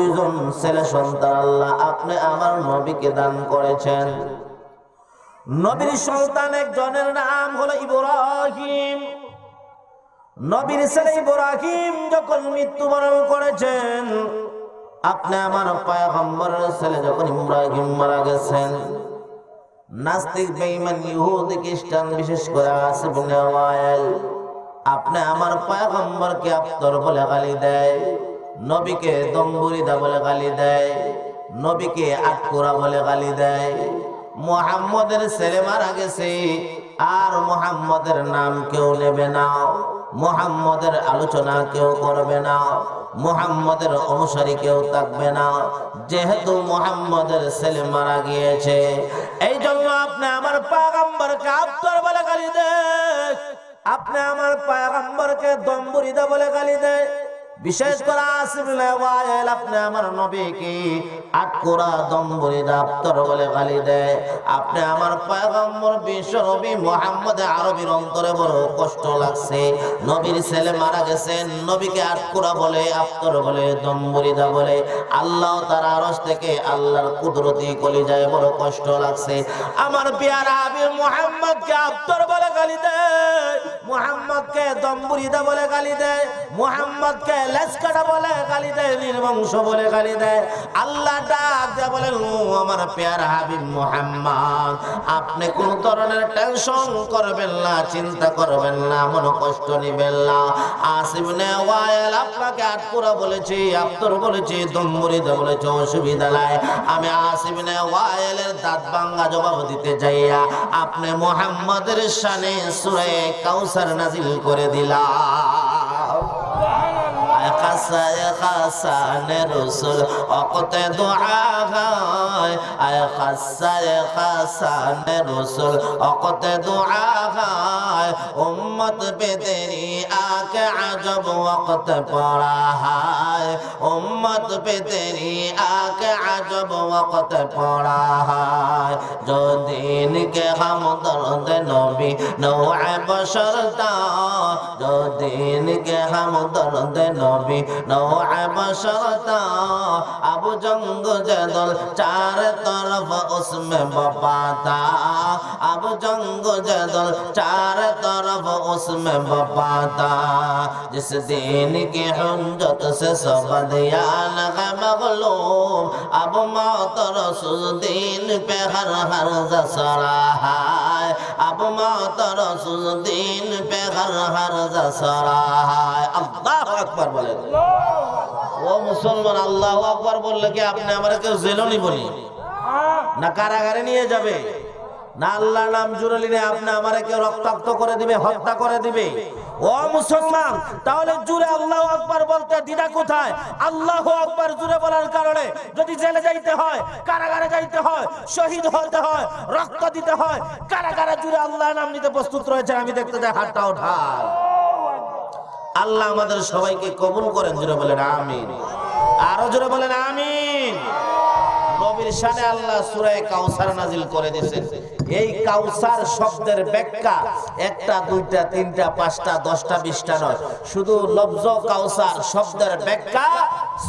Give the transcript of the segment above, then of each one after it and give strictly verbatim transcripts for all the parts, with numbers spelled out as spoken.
দুজন ছেলে সন্তান আল্লাহ আপনি আমার নবীকে দান করেছেন। নবীর সন্তান একজনের নাম হলো ইব্রাহিম। নবীর ছেলে ইব্রাহিম যখন মৃত্যুবরণ করেছেন, আপনি আমার পয়গম্বরের ছেলে যখন ইব্রাহিম মারা গেছেন, নাস্তিক, বেঈমান, ইহুদি, খ্রিস্টান, বিশেষ করে আসিফ ইবনে ওয়াইল, আপনি আমার পয়গম্বরকে আবতর বলে গালি দেয়, নবীকে দম্বুরিদা বলে গালি দেয়, নবীকে আটকুরা বলে গালি দেয়। মুহাম্মদের ছেলে মারা গেছে, আর মুহাম্মদের নাম কেউ নেবে না, মুহাম্মদের আলোচনা কেউ করবে না, মুহাম্মদের অনুসারী কেউ থাকবে না। যেহেতু মুহাম্মদের ছেলে মারা গিয়েছে, এই জন্য আপনি আমার পয়গম্বরকে আবতর বলে গালি দেয়, আপনি আমার পয়গম্বরকে দম্বুরিদা বলে গালি দেয়। বিশেষ করে আসিফ ইবনে ওয়াইল, আপনি আমার নবীকে আটকুরা, দম্বুরিদা, আবতর বলে গালি দেয়। আপনি আমার পয়গম্বর বিশ্বনবী মুহাম্মদে আরবির অন্তরে বড় কষ্ট লাগছে। নবীর ছেলে মারা গেছেন, নবীকে আটকুরা বলে, আবতর বলে, দম্বুরিদা বলে। আল্লাহ তার আরশ থেকে আল্লাহর কুদরতি কলিজায় বড় কষ্ট লাগছে। আমার পেয়ারা হাবিব মুহাম্মদকে আবতর বলে গালি দেয়, মুহাম্মদকে দম্বুরিদা বলে গালি দেয়, মুহাম্মদকে লেজকাটা বলে গালি দেয়, নির্বংশ বলে গালি দেয়। আল্লাহ ডাক দিয়া বলেন, "ও আমার পেয়ারা হাবিব মুহাম্মদ, আপনি কোনো ধরনের টেনশন করবেন না, চিন্তা করবেন না, মনোকষ্ট নিবেন না।" আসিফ ইবনে ওয়াইল আপনাকে আটকুরা বলেছি, আবতর বলেছি, দম্বুরিদা বলেছি, অসুবিধা নাই। আমি আসিফ ইবনে ওয়াইলের দাঁত ভাঙ্গা জবাব দিতে যাইয়া আপনি মুহাম্মদের শানে সূরা কাউসার নাজিল করে দিলাম। আয় খাসা, আয় খাসা নে রসুল, অকতে দোয়া হায়। আয় খাসা, আয় খাসা নে রসুল, অকতে দোয়া হায়। উম্মত পে তেরি আকে আজব ওয়াক্ত পড়া হায়। উম্মত পে তেরি আকে আজব ওয়াক্ত পড়া হায়। جو دین کے ہمدرد نبی نوع بشر تھا، جو دین کے ہمدرد نبی نوع بشر تھا۔ اب جنگ جدل چار طرف اس میں بپا تھا، اب جنگ جدل چار طرف اس میں بپا تھا۔ جس دین کی حجت سے سب ادیان ہے مغلوب، اب موت رسول دین پہ ہر ہر جسرا ہے، اب موت رسول دین پہ ہر ہر جسرا ہے۔ আল্লাহু আকবার বলেন। ও মুসলমান, আল্লাহু আকবার বললে কি আপনি আমারে কেউ জেলো নিবনি? না কারাগারে নিয়ে যাবে? না আল্লাহর নাম জুড়ে নিলে আপনি আমারে কেউ রক্তাক্ত করে দিবে, হত্যা করে দিবে? ও মুসলমান, তাহলে জুড়ে আল্লাহু আকবার বলতে দ্বিধা কোথায়? আল্লাহু আকবার জুড়ে বলার কারণে যদি জেলে যাইতে হয়, কারাগারে যাইতে হয়, শহীদ হতে হয়, রক্ত দিতে হয়, কারাগারে জুড়ে আল্লাহর নাম নিতে প্রস্তুত রয়েছে, আমি দেখতে চাই হাতটা ওঠান। আল্লাহ আমাদের সবাইকে কবুল করেন, জোরে বলেন আমিন। আরো জোরে বলেন আমিন। নবীর শানে আল্লাহ সূরা কাউসার নাজিল করে দিয়েছেন। এই কাউসার শব্দের ব্যাখ্যা একটা, দুইটা, তিনটা, পাঁচটা, দশটা, বিশটা নয়, শুধু লফজ কাউসার শব্দের ব্যাখ্যা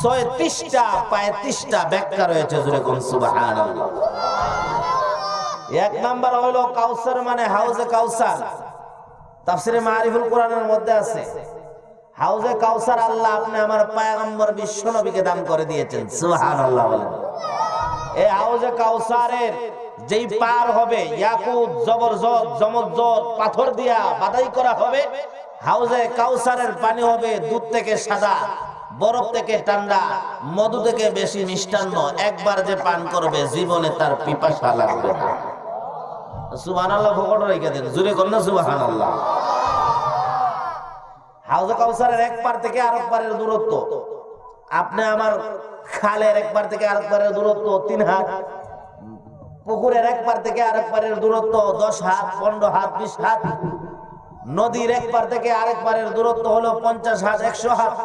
ছয়ত্রিশটা, পঁয়ত্রিশটা ব্যাখ্যা রয়েছে। জোরে কোন সুবহানাল্লাহ। এক নাম্বার হলো কাউসার মানে হাউজে কাউসার। তাফসিরে মারিফুল কোরআনের মধ্যে আছে, হাউজে কাউসার আল্লাহ আপনি আমার পয়গম্বর বিশ্ব নবীকে দান করে দিয়েছেন। সুবহানাল্লাহ বলেন। এই হাউজে কাউসারের যেই পার হবে, ইয়াকুত, জবরজত, জমজত পাথর দিয়া বাদাই করা হবে। হাউজে কাউসারের পানি হবে দুধ থেকে সাদা, বরফ থেকে ঠান্ডা, মধু থেকে বেশি মিষ্টান্ন। একবার যে পান করবে, জীবনে তার পিপাসা লাগবে না। সুবহানাল্লাহ ফকট রেখে দেন, জুরে কর না সুবহানাল্লাহ। হাউজে কাউসারের এক পার থেকে আরেক পারের দূরত্ব, আপনি আমার খালের এক পার থেকে আরেক পারের দূরত্ব তিন হাত, পুকুরের এক পার থেকে আরেক পারের দূরত্ব দশ হাত, পনেরো হাত, বিশ হাত, নদীর এক পার থেকে আরেক পারের দূরত্ব হলো পঞ্চাশ হাত, একশো হাত,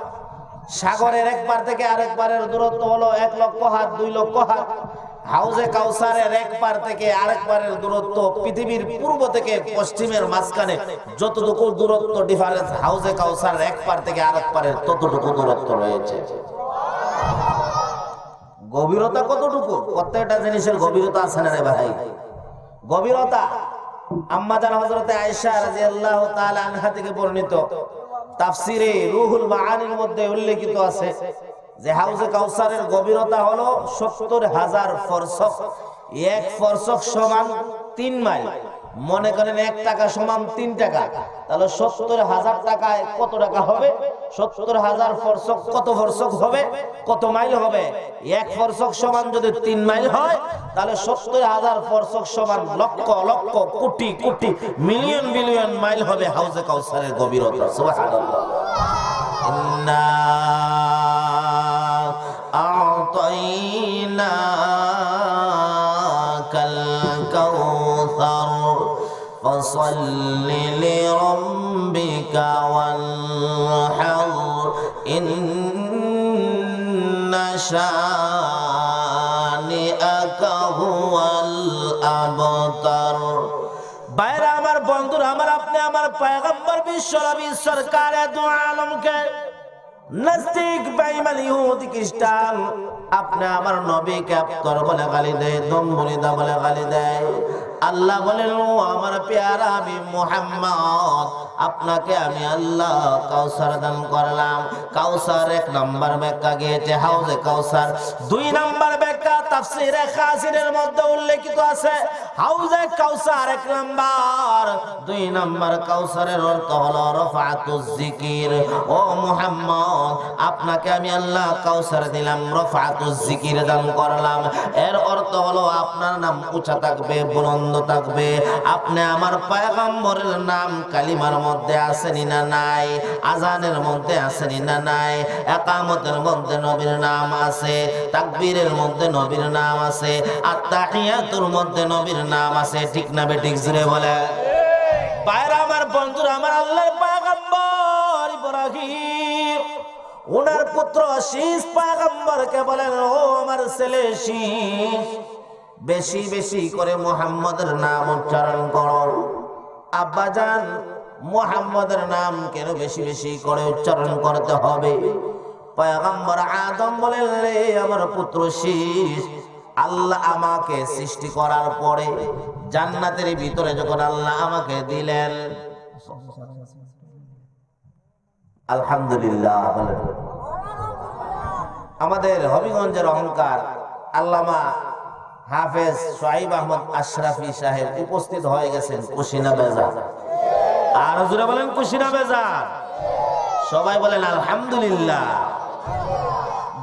সাগরের এক পার থেকে আরেক পারের দূরত্ব হলো এক লক্ষ হাত, দুই লক্ষ হাত। হাউজে কাউসারের এক পার থেকে আরেক পারের দূরত্ব পৃথিবীর পূর্ব থেকে পশ্চিমের মাঝখানে যতটুকু দূরত্ব ডিফারেন্স, হাউজে কাউসারের এক পার থেকে আরেক পারের ততটুকু দূরত্ব রয়েছে। গভীরতা কতটুকু? প্রত্যেকটা জিনিসের গভীরতা আছে না রে ভাই? গভীরতা। আম্মাজান হযরতে আয়েশা রাদিয়াল্লাহু তাআলা আনহা থেকে বর্ণিত, তাফসিরে রুহুল মাআনির মধ্যে উল্লেখিত আছে যে হাউজে কাউসারের গভীরতা হলো সত্তর হাজার ফরসক। এক ফরসক সমান তিন মাইল। মনে করেন এক টাকা সমান তিন টাকা, তাহলে সত্তর হাজার টাকায় কত টাকা হবে? সত্তর হাজার ফরসক কত ফরসক হবে? কত মাইল হবে? এক ফরসক সমান যদি তিন মাইল হয়, তাহলে সত্তর হাজার ফরসক সমান লক্ষ লক্ষ, কোটি কোটি, মিলিয়ন বিলিয়ন মাইল হবে হাউজে কাউসারের গভীরতা। সুবহানাল্লাহ। إنا أعطيناك الكوثر فصل لربك وانحر إن شانئك هو الأبتر। ভাইরা আমার, বন্ধুরা আমার, আপনি আমার পয়গম্বর বিশ্বনবী সরকারে দু আলমকে নাস্তিক, বেঈমান, ইহুদি, খ্রিস্টান, আপনি আমার নবীকে আবতর বলে গালি দেয়, দম্বরিদা বলে গালি দেয়। আল্লাহ বলেন, "ও আমার পেয়ারা হাবিব মুহাম্মদ, আপনাকে আমি আল্লাহ কাউসার দান করলাম।" কাউসার এক নাম্বার ব্যাখ্যা গিয়েছে হাউজে কাউসার। দুই নাম্বার ব্যাখ্যা তাফসিরে খাজিনের মধ্যে উল্লেখিত আছে, হাউজে কাউসার এক নাম্বার, দুই নাম্বার কাউসারের অর্থ হলো রফাতুজ জিকির। ও মুহাম্মদ, আপনাকে আমি আল্লাহ কাউসার দিলাম, রফাতুজ জিকির দান করলাম। এর অর্থ হলো আপনার নাম উঁচা থাকবে, বুলন্দ থাকবে। আপনি আমার পয়গম্বরের নাম কালিমার মধ্যে আছেনি না নাই? আজানের মধ্যে আছেনি না নাই? একামতের মধ্যে নবীর নাম আছে, তাকবীরের মধ্যে নবীর নাম আছে, আত্তাহিয়াতুর মধ্যে নবীর নাম আছে। ঠিক না বেঠিক? জোরে বলে। ভাইরা আমার, বন্ধুরা আমার, আল্লাহর পয়গম্বর ইব্রাহিম, ওনার পুত্র শীষ পয়গম্বরকে বলেন, "ও আমার ছেলে শীষ, বেশি বেশি করে মুহাম্মদের নাম উচ্চারণ করো।" আব্বাজান, মুহাম্মদের নাম কেন বেশি বেশি করে উচ্চারণ করতে হবে? পয়গম্বর আদম বলেন, "রে আমার পুত্র শীষ, আল্লাহ আমাকে সৃষ্টি করার পরে জান্নাতের ভিতরে যখন আল্লাহ আমাকে দিলেন," আলহামদুলিল্লাহ বলেন। আমাদের হবিগঞ্জের অহংকার আল্লামা হাফেজ সোহাইব আহমদ আশরাফি সাহেব উপস্থিত হয়ে গেছেন, খুশি না বেজার? আরো জোরে বলেন, খুশি না বেজার? সবাই বলেন আলহামদুলিল্লাহ।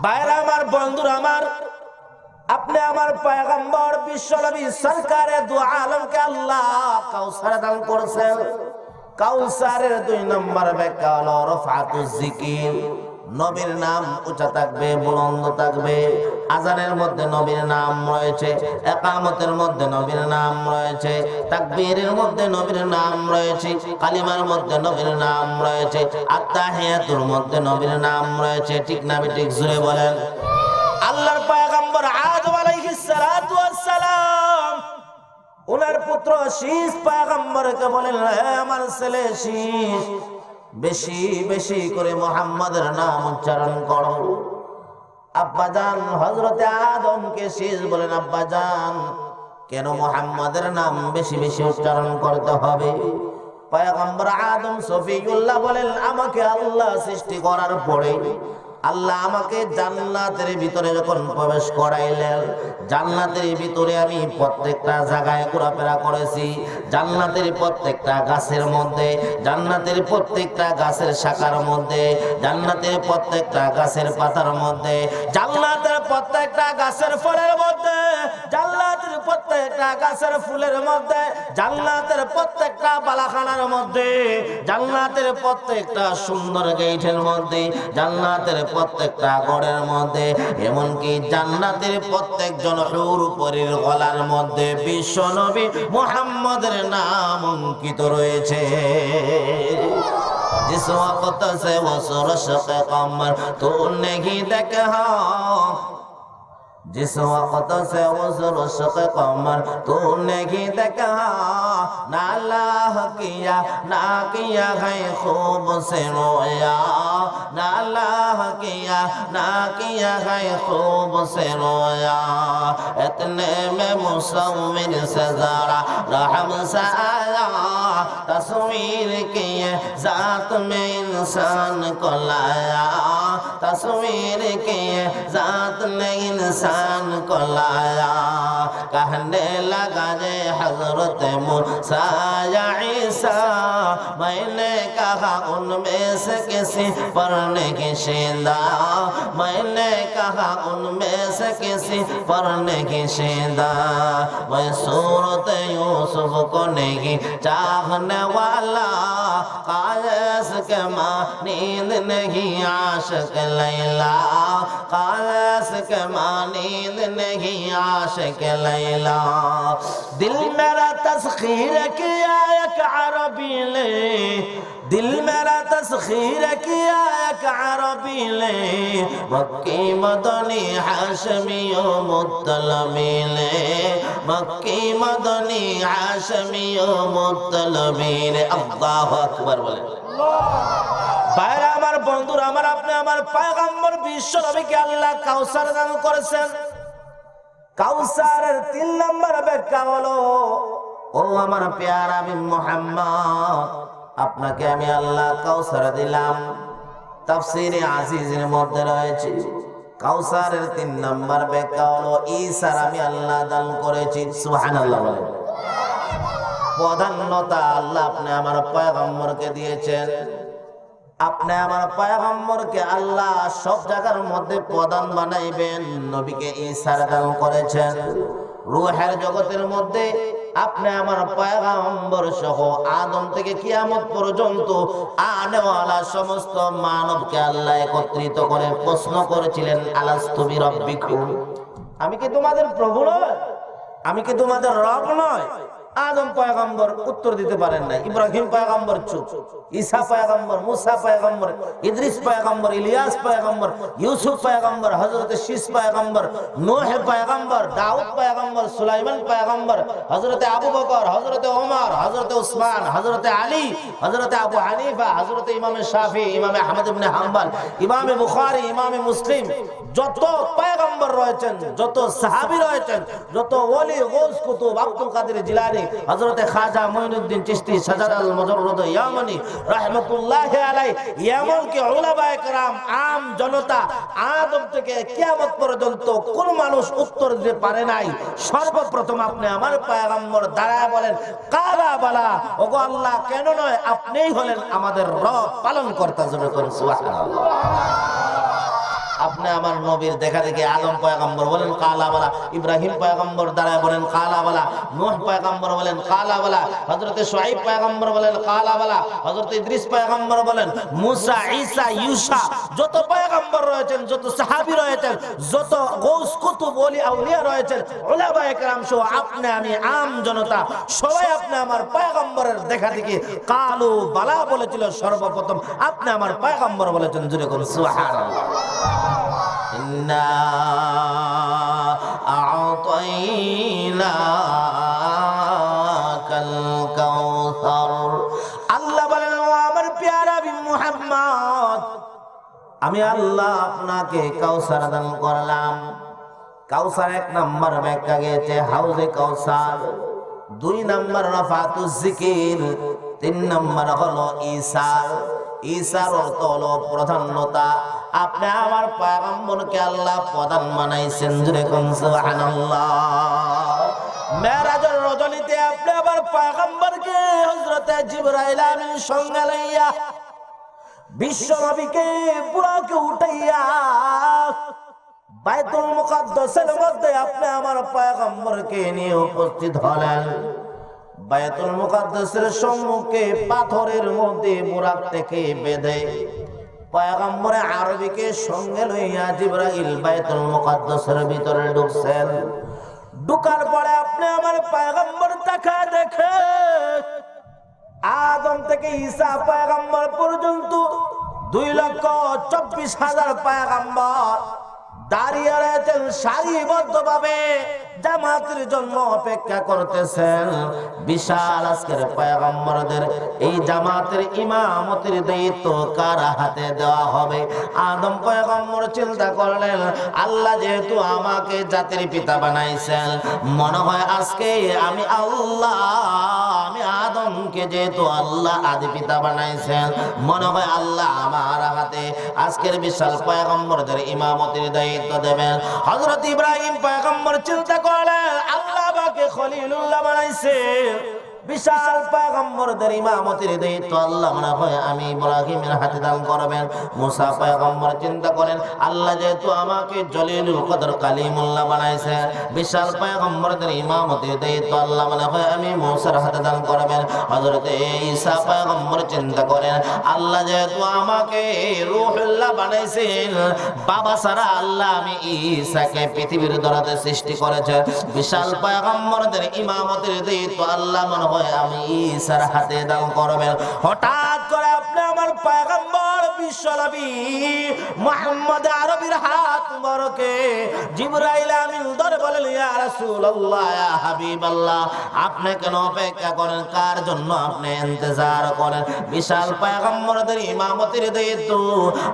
ভাইরা আমার, বন্ধুরা আমার, আপনি আমার পয়গম্বর বিশ্বনবী সরকারে দু আলমকে আল্লাহ কাউসার দান করছেন। কাউসারের দুই নম্বর ব্যাখ্যা হলো রফাতুজ জিকির। নবীর নাম উঁচা থাকবে, বুলন্দ থাকবে। আজানের মধ্যে নবীর নাম রয়েছে, একামতের মধ্যে নবীর নাম রয়েছে, তাকবীরের মধ্যে নবীর নাম রয়েছে, কালিমার মধ্যে নবীর নাম রয়েছে, আত্তাহিয়াতুর মধ্যে নবীর নাম রয়েছে। ঠিক না বেঠিক? জোরে বলেন। আল্লাহর পয়গম্বর আদম আলাইহিস সালাতু ওয়াস সালাম ওনার পুত্র শীষ পয়গম্বরকে বলেন, "হে আমার ছেলে শীষ, বেশি বেশি করে মোহাম্মদের নাম উচ্চারণ করো।" আব্বাজান হযরতে আদমকে শীষ বলেন, "আব্বাজান, কেন মোহাম্মদের নাম বেশি বেশি উচ্চারণ করতে হবে?" পয়গম্বর আদম সফিউল্লাহ বলেন, "আমাকে আল্লাহ সৃষ্টি করার পরে আল্লাহ আমাকে জান্নাতের ভিতরে যখন প্রবেশ করাইলেন, জান্নাতের ভিতরে আমি প্রত্যেকটা জায়গায় ঘোরাফেরা করেছি, জান্নাতের প্রত্যেকটা গাছের মধ্যে, জান্নাতের প্রত্যেকটা গাছের শাখার মধ্যে, জান্নাতের প্রত্যেকটা গাছের পাতার মধ্যে, জান্নাতের প্রত্যেকটা গাছের ফলের মধ্যে, জান্নাতের প্রত্যেকটা গাছের ফুলের মধ্যে, জান্নাতের প্রত্যেকটা বালাখানার মধ্যে, জান্নাতের প্রত্যেকটা সুন্দর গেইটের মধ্যে, জান্নাতের প্রত্যেকটা ঘরের মধ্যে, এমনকি জান্নাতের প্রত্যেকজন হুর পরীর গলার মধ্যে বিশ্বনবী মুহাম্মদের নাম অঙ্কিত রয়েছে।" جس وقت سے اس رشک قمر تو نہیں دیکھا، جس وقت سے اس رشک قمر تو نہیں دیکھا، نہ اللہ کیا، نہ کیا ہے خوب سے رویا، نہ اللہ کیا، نہ کیا ہے خوب سے رویا، اتنے میں مصور سے ذرا رحم سا آیا، تصویر کی ذات میں انسان کو لایا، تصویر کی ذات میں انسان کو لایا، کہنے لگا، اے حضرت موسیٰ یا عیسیٰ، میں نے کہا، ان میں سے کسی پر نہیں شیدا، میں نے کہا، ان میں سے کسی پر نہیں شیدا، میں صورت یوسف کو نہیں چاہنے والا، قیس کے مانند نہیں عاشق لیلا، قیس کے مانند نہیں عاشق لیلا۔ دل میرا تسخیر کیا ایک عربی نے، دل میرا تسخیر کیا ایک عربی نے، مکی مدنی ہاشمی و مطلبی نے، مکی مدنی ہاشمی و مطلبی نے۔ আল্লাহু আকবার বলেন। ভাইরা আমার, বন্ধুরা আমার, আপনি আমার পয়গম্বর বিশ্ব নবীকে আল্লাহ কাউসার দান করেছেন। কাউসারের তিন নম্বর ব্যাখ্যা হলো, ও আমার পেয়ারা হাবিব মুহাম্মদ, আপনাকে আমি আল্লাহ কাউসার দিলাম। তাফসীরে আজিজের মধ্যে রয়েছে, কাউসারের তিন নম্বর ব্যাখ্যা হলো, ঈসার আমি আল্লাহ দান করেছি। সুবহানাল্লাহ বলেন। প্রধান্যতা আল্লাহ আপনি আমার পয়গম্বরকে দিয়েছেন। আপনি আমার পয়গম্বরকে আল্লাহ সব জায়গার মধ্যে প্রধান বানাইবেন, নবীকে ঈসার দান করেছেন। রুহের জগতের মধ্যে আপনি আমার পয়গম্বর সহ আদম থেকে কিয়ামত পর্যন্ত আনেওয়ালা সমস্ত মানবকে আল্লাহ একত্রিত করে প্রশ্ন করেছিলেন, আলাস্তু বিরাব্বিকুম, আমি কি তোমাদের প্রভু নয়? আমি কি তোমাদের রব নয়? আদম পয়গম্বর উত্তর দিতে পারেন না, ইব্রাহিম পয়গম্বর চুপ, ঈসা পয়গম্বর, মুসা পয়গম্বর, ইদ্রিস পয়গম্বর, ইলিয়াস পয়গম্বর, ইউসুফ পয়গম্বর, হযরতে শীস পয়গম্বর, নূহ পয়গম্বর, দাউদ পয়গম্বর, সুলাইমান পয়গম্বর, হযরতে আবু বকর, হযরতে ওমর, হযরতে উসমান, হযরতে আলী, হযরতে আবু হানিফা, হযরতে ইমামে শাফি, ইমামে আহমদ ইবনে হাম্বল, ইমামে বুখারী, ইমামে মুসলিম, যত পয়গম্বর রয়েছেন, যত সাহাবী রয়েছেন, যত ওলি, গৌস, কুতুব, আব্দুল কাদের জিলানী, হযরতে খাজা মঈনুদ্দিন চিশতি, শাহজালাল মুজাররদ ইয়ামানি রহমতুল্লাহি আলাইহি, এমনকি উলামায়ে কেরাম, আম জনতা, আদম থেকে কিয়ামত পর্যন্ত কোন মানুষ উত্তর দিতে পারে নাই। সর্বপ্রথম আপনি আমার পয়গম্বর দাঁড়ায় বলেন, কালা বালা, ওগো আল্লাহ, কেন নয়? আপনিই হলেন আমাদের রব, পালনকর্তা। জোরে করুন সুবহানাল্লাহ। আপনি আমার নবীর দেখা দেখি আদম পয়গম্বর বলেন, কালা বালা। ইব্রাহিম পয়গম্বর দাঁড়ায় বলেন, কালা বালা। নূহ পয়গম্বর বলেন, কালা বালা। হযরতে শুআইব পয়গম্বর বলেন, কালা বালা। হযরতে ইদ্রিস পয়গম্বর বলেন, মুসা, ঈসা, ইউশা, যত পয়গম্বর রয়েছেন, যত সাহাবী রয়েছেন, যত গৌস, কুতুব, ওলি, আউলিয়া রয়েছেন, উলামায়ে কেরাম সহ আপনি আমি আম জনতা সবাই আপনি আমার পয়গম্বরের দেখা দেখি কালু বালা বলেছিল সর্বপ্রথম, আপনি আমার পয়গম্বর বলেছেন। জোরে করুন সুবহানাল্লাহ। ইন্না আ'তাইনাকাল কাউসার। আল্লাহ বলেন, ও আমার পেয়ারা হাবিব মুহাম্মদ, আমি আল্লাহ আপনাকে কাউসার দান করলাম। কাউসার এক নাম্বার ব্যাখ্যা গেছে হাউজে কাউসার, দুই নাম্বার রাফাতুজ জিকির, তিন নাম্বার হলো ইসার। ইসার অর্থ হলো প্রধান্যতা। আপনি আমার পয়গম্বরকে আল্লাহ প্রধান বানাইছেন, জোরে কোন সুবহানাল্লাহ। মেরাজের রজনীতে আপনি আমার পয়গম্বরকে হযরতে জিবরাইল আমিন সঙ্গে লইয়া, বিশ্ব নবীকে বুরাকে উঠাইয়া বাইতুল মুকাদ্দাসের মধ্যে আপনি আমার পয়গম্বরকে নিয়ে উপস্থিত হলেন। বাইতুল মুকাদ্দাসের সম্মুখে পাথরের মধ্যে বুরাক থেকে বেঁধে পয়গম্বরে আরবিকে সঙ্গে লইয়া জিবরাইল বাইতুল মুকাদ্দাসের ভিতরে ঢুকছেন। ঢুকার পরে আপনি আমার পয়গম্বর তাকায় দেখে আদম থেকে ঈসা পয়গম্বর পর্যন্ত দুই লক্ষ চব্বিশ হাজার পয়গম্বর দাঁড়িয়ে রয়েছেন সারিবদ্ধভাবে। জামাতের জন্য অপেক্ষা করতেছেন। বিশাল আজকের পয়গম্বরদের এই জামাতের ইমামতির দায়িত্ব কার হাতে দেওয়া হবে? আদম পয়গম্বর চিন্তা করলেন, "আল্লাহ যেহেতু আমাকে জাতির পিতা বানাইছেন, মনে হয় আজকে আমি আল্লাহ, আমি আদমকে যেহেতু আল্লাহ আদি পিতা বানাইছেন, মনে হয় আল্লাহ আমার হাতে আজকের বিশাল পয়গম্বরদের ইমামতির দায়িত্ব দেবেন।" হযরত ইব্রাহিম পয়গম্বর চিন্তা করলেন, "আল্লাহ আমাকে খলিলুল্লাহ বানাইছে, বিশাল পয়গম্বরদের ইমামতির দায়িত্ব আল্লাহ মনে হয় আমি ইব্রাহিমের হাতে দান করবেন।" মুসা পয়গম্বর চিন্তা করেন, "আল্লাহ যেহেতু আমাকে জলিলুল কদর কালিমুল্লাহ বানাইছে, বিশাল পয়গম্বরদের ইমামতির দায়িত্ব আল্লাহ মনে হয় আমি মুসার হাতে দান করবেন।" হযরত ঈসা পয়গম্বর চিন্তা করেন, "আল্লাহ যেহেতু আমাকে রুহুল্লাহ বানাইছেন, বাবা ছাড়া আল্লাহ আমি ঈসাকে পৃথিবীর ধরাতে সৃষ্টি করেছেন, বিশাল পয়গম্বরদের ইমামতির দায়িত্ব আল্লাহ মনে হয় আমি ঈসার হাতে দান করবেন।" হঠাৎ করে আপনি আমার পয়গম্বর বিশ্বনবী মুহাম্মদ আরবির হাত মুবারকে জিবরাইল আমিন ধরে বলেন, "ইয়া রাসূলুল্লাহ, ইয়া হাবিবাল্লাহ, আপনি কেন অপেক্ষা করেন? কার জন্য আপনি ইন্তজার করেন?" বিশাল পয়গম্বরদের ইমামতির দায়িত্ব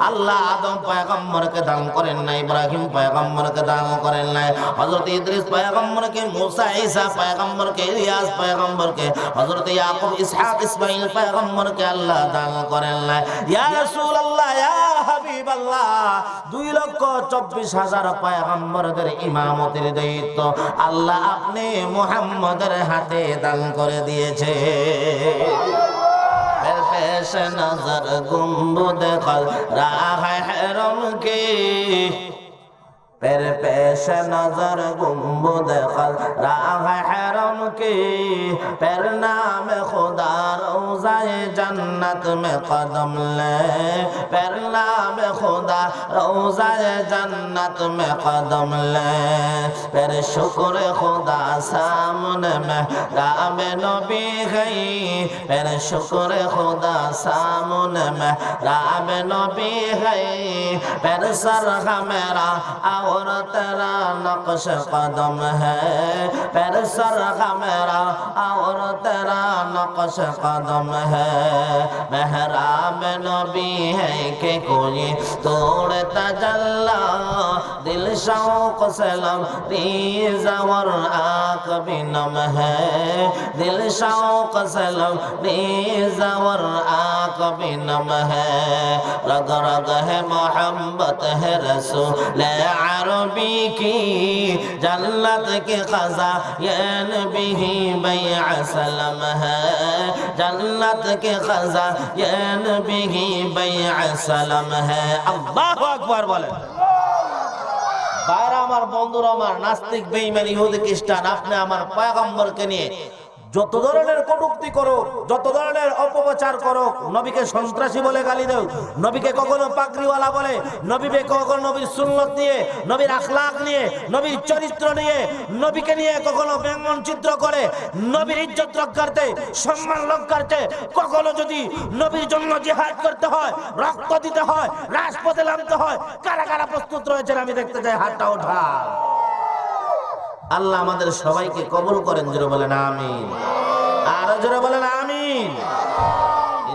আল্লাহ আদম পয়গম্বরকে দান করেন না, ইব্রাহিম পয়গম্বরকে দান করেন না, হযরত ইদ্রিস পয়গম্বরকে, মুসা, ঈসা পয়গম্বরকে, ইলিয়াস পয়গম্বরকে, হযরত ইয়াকুব, ইসহাক, ইসমাইল পয়গম্বরকে আল্লাহ দান করেন না। ইয়া রাসূলুল্লাহ, ইয়া হাবিবাল্লাহ, দুই লক্ষ চব্বিশ হাজার পয়গম্বরদের ইমামতির দায়িত্ব আল্লাহ আপনি মুহাম্মদের হাতে দান করে দিয়েছে। پھر پیش نظر گنبد خضرا ہے حرم کی، پھر پیش نظر گنبد خضرا ہے حرم کی، پھر نام خدا روضہ جنت میں قدم لے، پھر نام خدا روضہ جنت میں قدم لے، پھر شکر خدا سامنے محراب نبی ہے، پھر شکر خدا سامنے محراب نبی ہے، پھر سر ہمیرا اور تیرا نقش قدم ہے، پھر سر ہمیرا اور تیرا نقش قدم ہے۔ محراب نبی ہے کہ کوئی توڑ تجلی، دل شوق سے لبریز اور آنکھ بھی نم ہے، دل شوق سے لبریز اور آنکھ بھی نم ہے۔ رگ رگ ہے محبت ہے رسول عربی کی، جنت کے خزائن بھی بیع سلم ہے، جنت کے خزائن بھی بیع سلم ہے۔ আল্লাহু আকবার বলেন। ভাইরা আমার, বন্ধুরা আমার, নাস্তিক, বেঈমান, ইহুদি, খ্রিস্টান, আপনি আমার পয়গম্বরকে নিয়ে যত ধরনের কটূক্তি করুক, যত ধরনের অপপ্রচার করুক, নবীকে সন্ত্রাসী বলে গালি দেও, নবীকে কখনো পাগড়িওয়ালা বলে, নবীকে কখনো নবীর সুন্নত নিয়ে, নবীর আখলাক নিয়ে, নবীর চরিত্র নিয়ে, নবীকে নিয়ে কখনো ব্যঙ্গচিত্র করে, নবীর ইজ্জত রক্ষার্থে, সম্মান রক্ষার্থে কখনো যদি নবীর জন্য জিহাদ করতে হয়, রক্ত দিতে হয়, রাজপথে নামতে হয়, কারা কারা প্রস্তুত রয়েছেন আমি দেখতে চাই, হাতটা ওঠা। আল্লাহ আমাদের সবাইকে কবুল করেন, জোরে বলেন আমিন। আরো জোরে বলেন আমিন।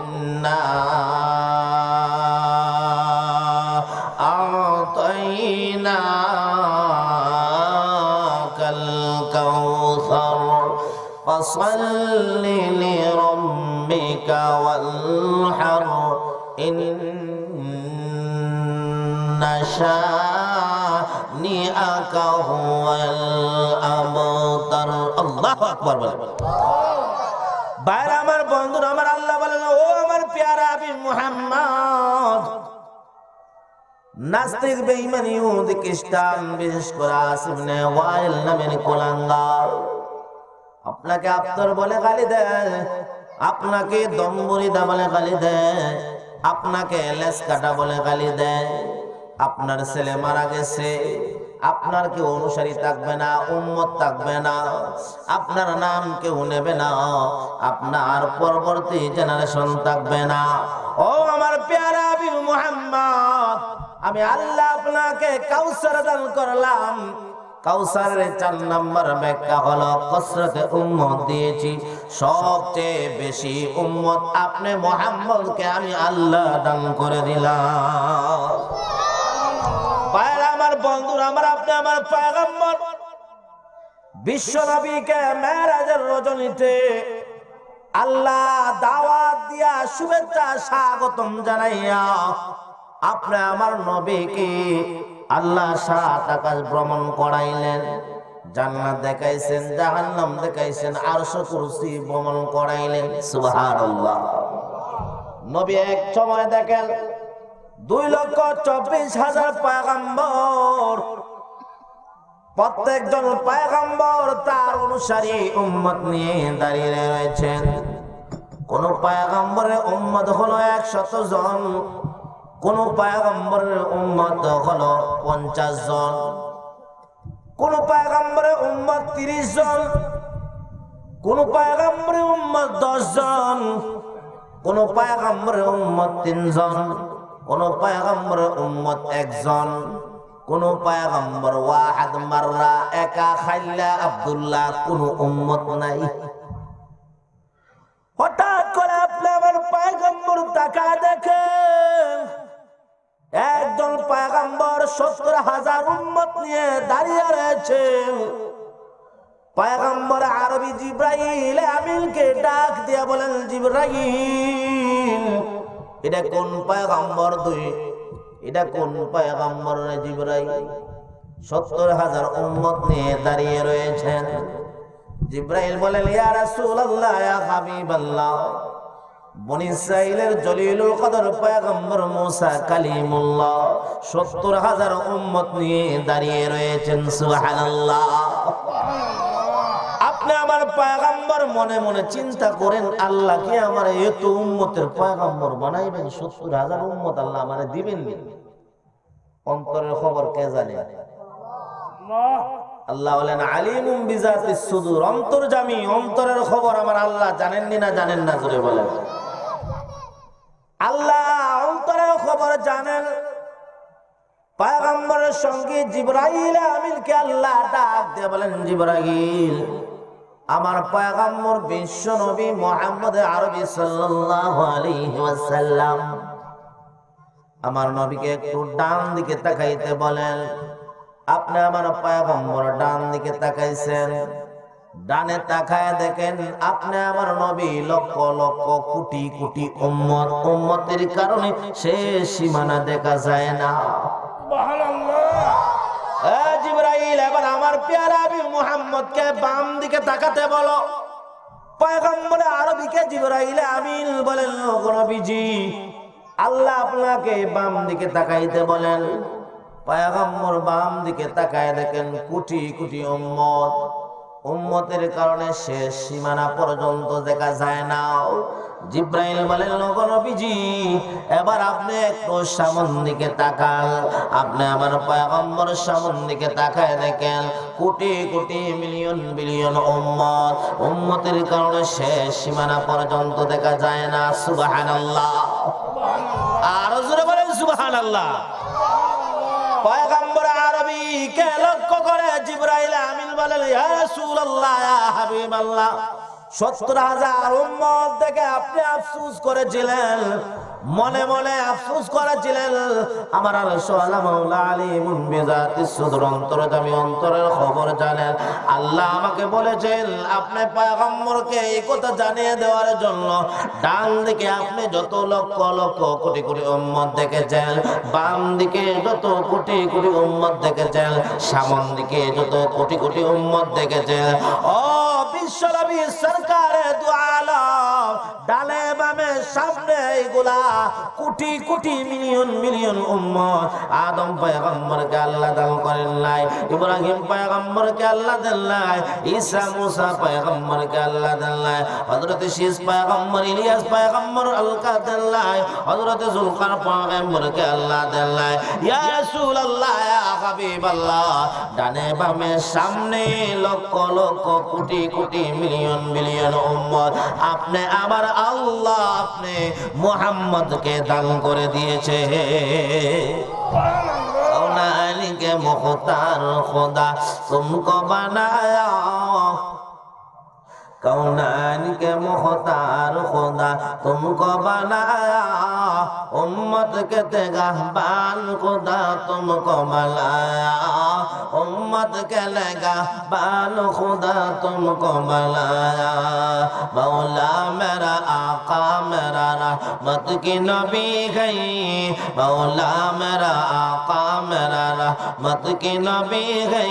إنا أعطيناك الكوثر فصل لربك وانحر إن شانئك هو الأبتر। আল্লাহু আকবার বলেন। ভাইরা আমার, বন্ধুরা আমার, আল্লাহ বলেন, "ও আমার পেয়ারা হাবিব মুহাম্মদ, নাস্তিক, বেঈমান, ইহুদি, খ্রিস্টান, বিশেষ করে আস ইবনে ওয়াইল নামের কুলাঙ্গার, আপনাকে আবতর বলে গালি দেয়, আপনাকে দম্বুরিদা বলে গালি দেয়, আপনাকে লেজ কাটা বলে গালি দেয়, আপনার ছেলে মারা গেছে, আপনার কেউ অনুসারী থাকবে না, উম্মত থাকবে না, আপনার নাম কেউ নেবে না, আপনার পরবর্তী জেনারেশন থাকবে না।" ও আমার পেয়ারা হাবিব মুহাম্মদ, আমি আল্লাহ আপনাকে কাউসার দান করলাম, কাউসারের চার নম্বর ব্যাখ্যা হলো, কসরতে উম্মত দিয়েছি, সবচেয়ে বেশি উম্মত আপনি মোহাম্মদকে আমি আল্লাহ দান করে দিলাম। ভাইরা আমার, বন্ধুরা আমার, আপনি আমার পয়গম্বর, বিশ্ব নবীকে মেরাজের রজনীতে আল্লাহ দাওয়াত দিয়া শুভেচ্ছা স্বাগতম জানাইয়া আপনি আমার নবীকে আল্লাহ সাত আকাশ ভ্রমণ করাইলেন, জান্নাত দেখাইছেন, জাহান্নাম দেখাইছেন, আরশ কুরসি ভ্রমণ করাইলেন। সুবহানাল্লাহ। নবী এক সময় দেখেন দুই লক্ষ চব্বিশ হাজার পয়গম্বর, প্রত্যেকজন পয়গম্বর তার অনুসারী উম্মত নিয়ে দাঁড়িয়ে রয়েছেন। কোন পয়গম্বরের উম্মত হলো একশত জন, কোন পয়গম্বরের উম্মত হলো পঞ্চাশ জন, কোন পয়গম্বরের উম্মত তিরিশ জন, কোন পয়গম্বরের উম্মত দশ জন, কোন পয়গম্বরের উম্মত তিন জন, কোন পয়গম্বরের উম্মত একজন, কোন পয়গম্বর ওয়াহাদ মাররা, একা খাইল্লা আব্দুল্লাহ, কোন উম্মত নাই। হঠাৎ করে আপনি আমার পয়গম্বর তাকায় দেখেন, একজন পয়গম্বর সত্তর হাজার উম্মত নিয়ে দাঁড়িয়ে রয়েছেন। পয়গম্বর আরবি জিব্রাইল আমিনকে ডাক দিয়া বলেন, "জিব্রাইল, এটা কোন পয়গম্বর তুই? এটা কোন পয়গম্বর রে জিব্রাইল? সত্তর হাজার উম্মত নিয়ে দাঁড়িয়ে রয়েছেন।" জিব্রাইল বলেন, "ইয়া রাসূলুল্লাহ, ইয়া হাবিবাল্লাহ, বনি ইসরাইলের জলিলুল কদর পয়গম্বর মুসা কালিমুল্লাহ সত্তর হাজার উম্মত নিয়ে দাঁড়িয়ে রয়েছেন।" সুবহানাল্লাহ। আপনি আমার পয়গম্বর, মনে মনে চিন্তা করেন, আল্লাহ কি আমার এত উম্মতের পয়গম্বর বানাইবেন? সত্তর হাজার উম্মত আল্লাহ আমারে দিবেন নি? অন্তরের খবর কে জানে? আল্লাহ বলেন, "আলিমুম বিজাতিস সুদুর", অন্তর্যামী, অন্তরের খবর আমার আল্লাহ জানেন নি না জানেন না? জোরে বলেন। আল্লাহ অন্তরের খবর জানেন। পয়গম্বরের সঙ্গে জিব্রাইল আমিনকে আল্লাহ ডাক দিয়ে বলেন, "জিব্রাইল, আমার পয়গম্বর বিশ্ব নবী মুহাম্মদ আরবি সাল্লাল্লাহু আলাইহি ওয়াসাল্লাম, আমার নবীকে একটু ডান দিকে তাকাইতে বলেন।" আপনি আমার পয়গম্বর ডান দিকে তাকাইছেন, ডানে তাকায় দেখেন, আপনি আমার নবী লক্ষ লক্ষ কোটি কোটি উম্মত, উম্মতের কারণে শেষ সীমানা দেখা যায় না। সুবহানাল্লাহ। এ জিব্রাইল, এবার আমার পেয়ারা হাবিব মুহাম্মদকে বাম দিকে তাকাতে বলো। পয়গম্বরে আরবিকে জিব্রাইল আমিন বলেন, "ওগো নবীজি, আল্লাহ আপনাকে বাম দিকে তাকাইতে বলেন।" পয়গম্বর বাম দিকে তাকায় দেখেন কোটি কোটি উম্মত, উম্মতের কারণে শেষ সীমানা পর্যন্ত দেখা যায় না। জিব্রাইল বলেন, "ওগো নবীজি, এবার আপনি একটু সামন দিকে তাকান।" আপনি আমার পয়গম্বর সামন দিকে তাকায় দেখেন, কোটি কোটি মিলিয়ন বিলিয়ন উম্মত, উম্মতের কারণে শেষ সীমানা পর্যন্ত দেখা যায় না। সুবহানাল্লাহ। আরো জোরে বলেন সুবহানাল্লাহ। পয়গম্বর আরবিকে লক্ষ্য করে জিব্রাইল আমিন বলেন, "ইয়া রাসূলুল্লাহ, ইয়া হাবিবাল্লাহ, সত্তর হাজার উম্মত দেখে আপনি আফসোস করেছিলেন, মনে মনে আফসোস করেছিলেন, আমার আল্লাহ মাওলা আলিমুন বিজাতিস সুদুর, অন্তরে আমি অন্তরের খবর জানেন। আল্লাহ আমাকে বলেছেন, আপনি পয়গম্বরকে এই কথা জানিয়ে দেওয়ার জন্য, ডান দিকে আপনি যত লক্ষ লক্ষ কোটি কোটি উম্মত দেখেছেন, বাম দিকে যত কোটি কোটি উম্মত দেখেছেন, সামন দিকে যত কোটি কোটি উম্মত দেখেছেন, ও বিশ্বনবী সরকারে দু আলম, ডানে বামে সামনে এইগুলা কোটি কোটি মিলিয়ন মিলিয়ন উম্মত।" আদম পয়গম্বরকে আল্লাহ দান করেন নাই, ইব্রাহিম পয়গম্বরকে আল্লাহ দেন নাই, ঈসা মুসা পয়গম্বরকে আল্লাহ দেন নাই, হযরত শীস পয়গম্বর, ইলিয়াস পয়গম্বর আল্লাহ দেন নাই, হযরত জুলকার পয়গম্বরকে আল্লাহ দেন নাই। ইয়া রাসূলুল্লাহ, ইয়া হাবিবাল্লাহ, ডানে বামে সামনে লক্ষ লক্ষ কোটি কোটি মিলিয়ন মিলিয়ন উম্মত, আপনি আমার আল্লাহ, আপনি মুহাম্মদকে দান করে দিয়েছে। مختار خدا تم کو بنایا، کونین کے مختار خدا تم کو بنایا، امت کے نگہبان خدا تم کو بنایا، امت کے نگہبان خدا تم کو بنایا۔ مولا میرا آقا میرا رحمت کے نبی ہے، مولا میرا آقا میرا رحمت کے نبی ہے،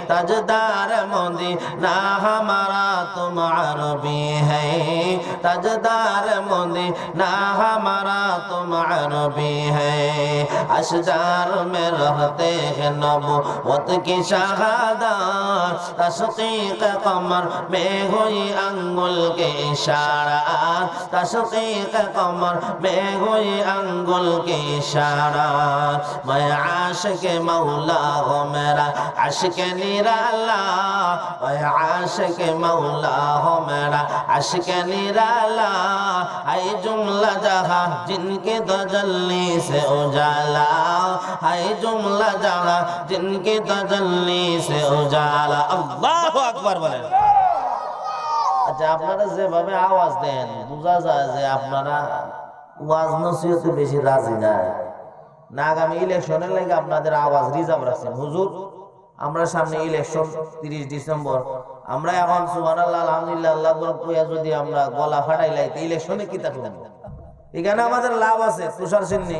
تاجدار مدینہ ہمارا تم عربی ہے، تاجدار مدینہ ہمارا تم عربی ہے۔ اشجار میں رہتے ہیں نبوت کی شہادت، تشقیق قمر میں ہوئی انگل کی اشارت، تشقیق قمر میں ہوئی انگل کی اشارت۔ میں عاشق مولا ہوں میرا عشق نرالا، میں عاشق مولا ہوں میرا عشق نرالا، ہے جملہ جہاں جن کی تجلی سے اجالا، ہے جملہ جہاں جن کی تجلی سے اجالا۔ আল্লাহু আকবার বলেন। আচ্ছা, আপনারা যেভাবে আওয়াজ দেন, বোঝা যায় যে আপনারা ওয়াজ নসিহতে বেশি রাজি না। না, আগামী ইলেকশনের লাগি আপনাদের আওয়াজ রিজার্ভ রাখছেন। হুজুর, আমরা সামনে ইলেকশন, তিরিশ ডিসেম্বর, আমরা এখন সুবহানাল্লাহ, আলহামদুলিল্লাহ, আল্লাহু আকবার কইয়া যদি আমরা গলা ফাটাইলাই, তো ইলেকশনে কিতা করব? এখানে আমাদের লাভ আছে, তুষার সিন্নি,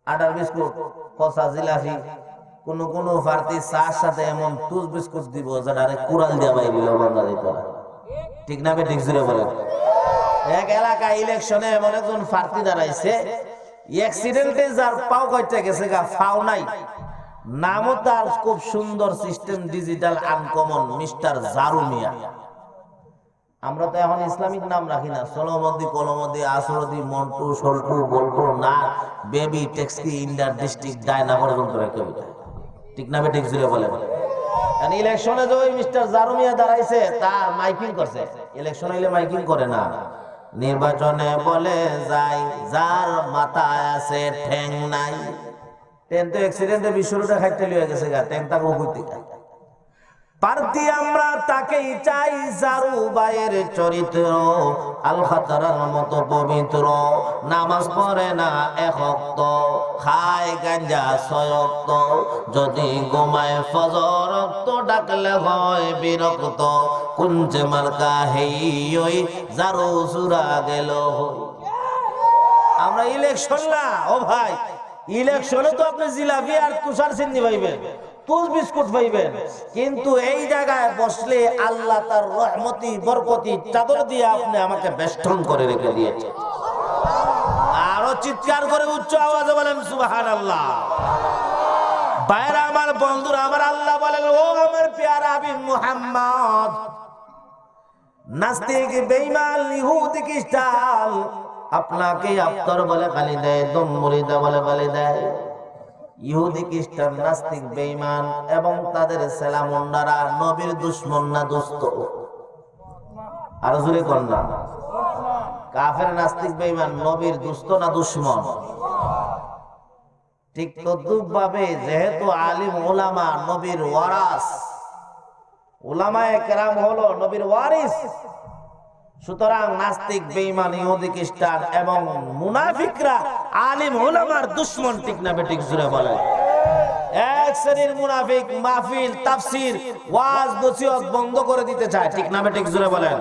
আটার বিস্কুট, পচা জিলাপি, কোনো কোনো প্রার্থী চার সাথে এমন টুস বিস্কুট দিব, যেটারে কুড়াল দিয়া বাইরে লবণ দাঁড়িয়ে করা। ঠিক না বেঠিক, জুরে বলেন। এক এলাকায় ইলেকশনে এমন একজন প্রার্থী দাঁড়াইছে, অ্যাক্সিডেন্টে যার পাও কয়েকটা গেছে গা, পাও নাই। নামও তার খুব সুন্দর, সিস্টেম ডিজিটাল আনকমন, মিস্টার জারু মিয়া। আমরা তো এখন ইসলামিক নাম রাখি না, সলমদি, কলমদি, আসরদি, মন্টু, সল্টু, বল্টু, না, বেবি, টেক্সি, ইন্ডার, ডিস্ট্রিক্ট, ডায়না পর্যন্ত রেখে দিতে। ঠিক না বেঠিক, জুরে বলে বলে। কারণ ইলেকশনে যে ওই মিস্টার জারু মিয়া দাঁড়াইছে, তার মাইকিং করছে। ইলেকশন হইলে মাইকিং করে না। নির্বাচনে বলে যাই, যার মাথায় আছে ঠ্যাং নাই। ট্রেন তো অ্যাক্সিডেন্টে বিশ্ব রোডে খাইতে লিয়ে গেছে গা, ট্রেন তাকে কইতে। প্রার্থী আমরা তাকেই চাই, জারু ভাইয়ের চরিত্র আল খাতরার মতো পবিত্র। নামাজ পড়ে না এক অক্ত, খায় গাঞ্জা ছয় অক্ত, যদি ঘুমায় ফজর অক্ত, ডাকলে হয় বিরক্ত। কুঞ্জে মার্কা হেই ওই, জারু চুরা গেল হই। আমরা ইলেকশন না, ও ভাই, ইলেকশনে তো আপনি জিলাপি আর তুষার সিন্নি পাইবেন, টুস বিস্কুট পাইবেন, কিন্তু এই জায়গায় বসলে আল্লাহ তার রহমতি বরকতি চাদর দিয়ে আপনি আমাকে বেষ্টন করে রেখে দিয়েছে। আরো চিৎকার করে উচ্চ আওয়াজে বলেন সুবহানাল্লাহ। ভাইরা আমার, বন্ধুরা আমার, আল্লাহ বলেন, ও আমার পেয়ারা হাবিব মুহাম্মদ, নাস্তিক, বেঈমান, ইহুদি, খ্রিস্টান আপনাকে আফতর বলে গালি দেয়, দমবুরিদা বলে গালি দেয়। ইহুদি, খ্রিস্টান, নাস্তিক, বেঈমান এবং তাদের সেলামুন্ডারা নবীর দুশমন না দোস্ত? আরো জোরে কন না। কাফের, নাস্তিক, বেঈমান নবীর দোস্ত না দুশমন? ঠিক তদ্রূপ ভাবে যেহেতু আলিম উলামা নবীর ওয়ারাস, উলামায়ে কেরাম হলো নবীর ওয়ারিস, সুতরাং নাস্তিক, বেঈমান, ইহুদি, খ্রিস্টান এবং মুনাফিকরা আলিম উলামার দুশমন, ঠিক না বেঠিক? জুরে বলেন। এক শ্রেণীর মুনাফিক মাহফিল, তাফসির, ওয়াজ, নসিহত বন্ধ করে দিতে চায়, ঠিক না বেঠিক? জুরে বলেন।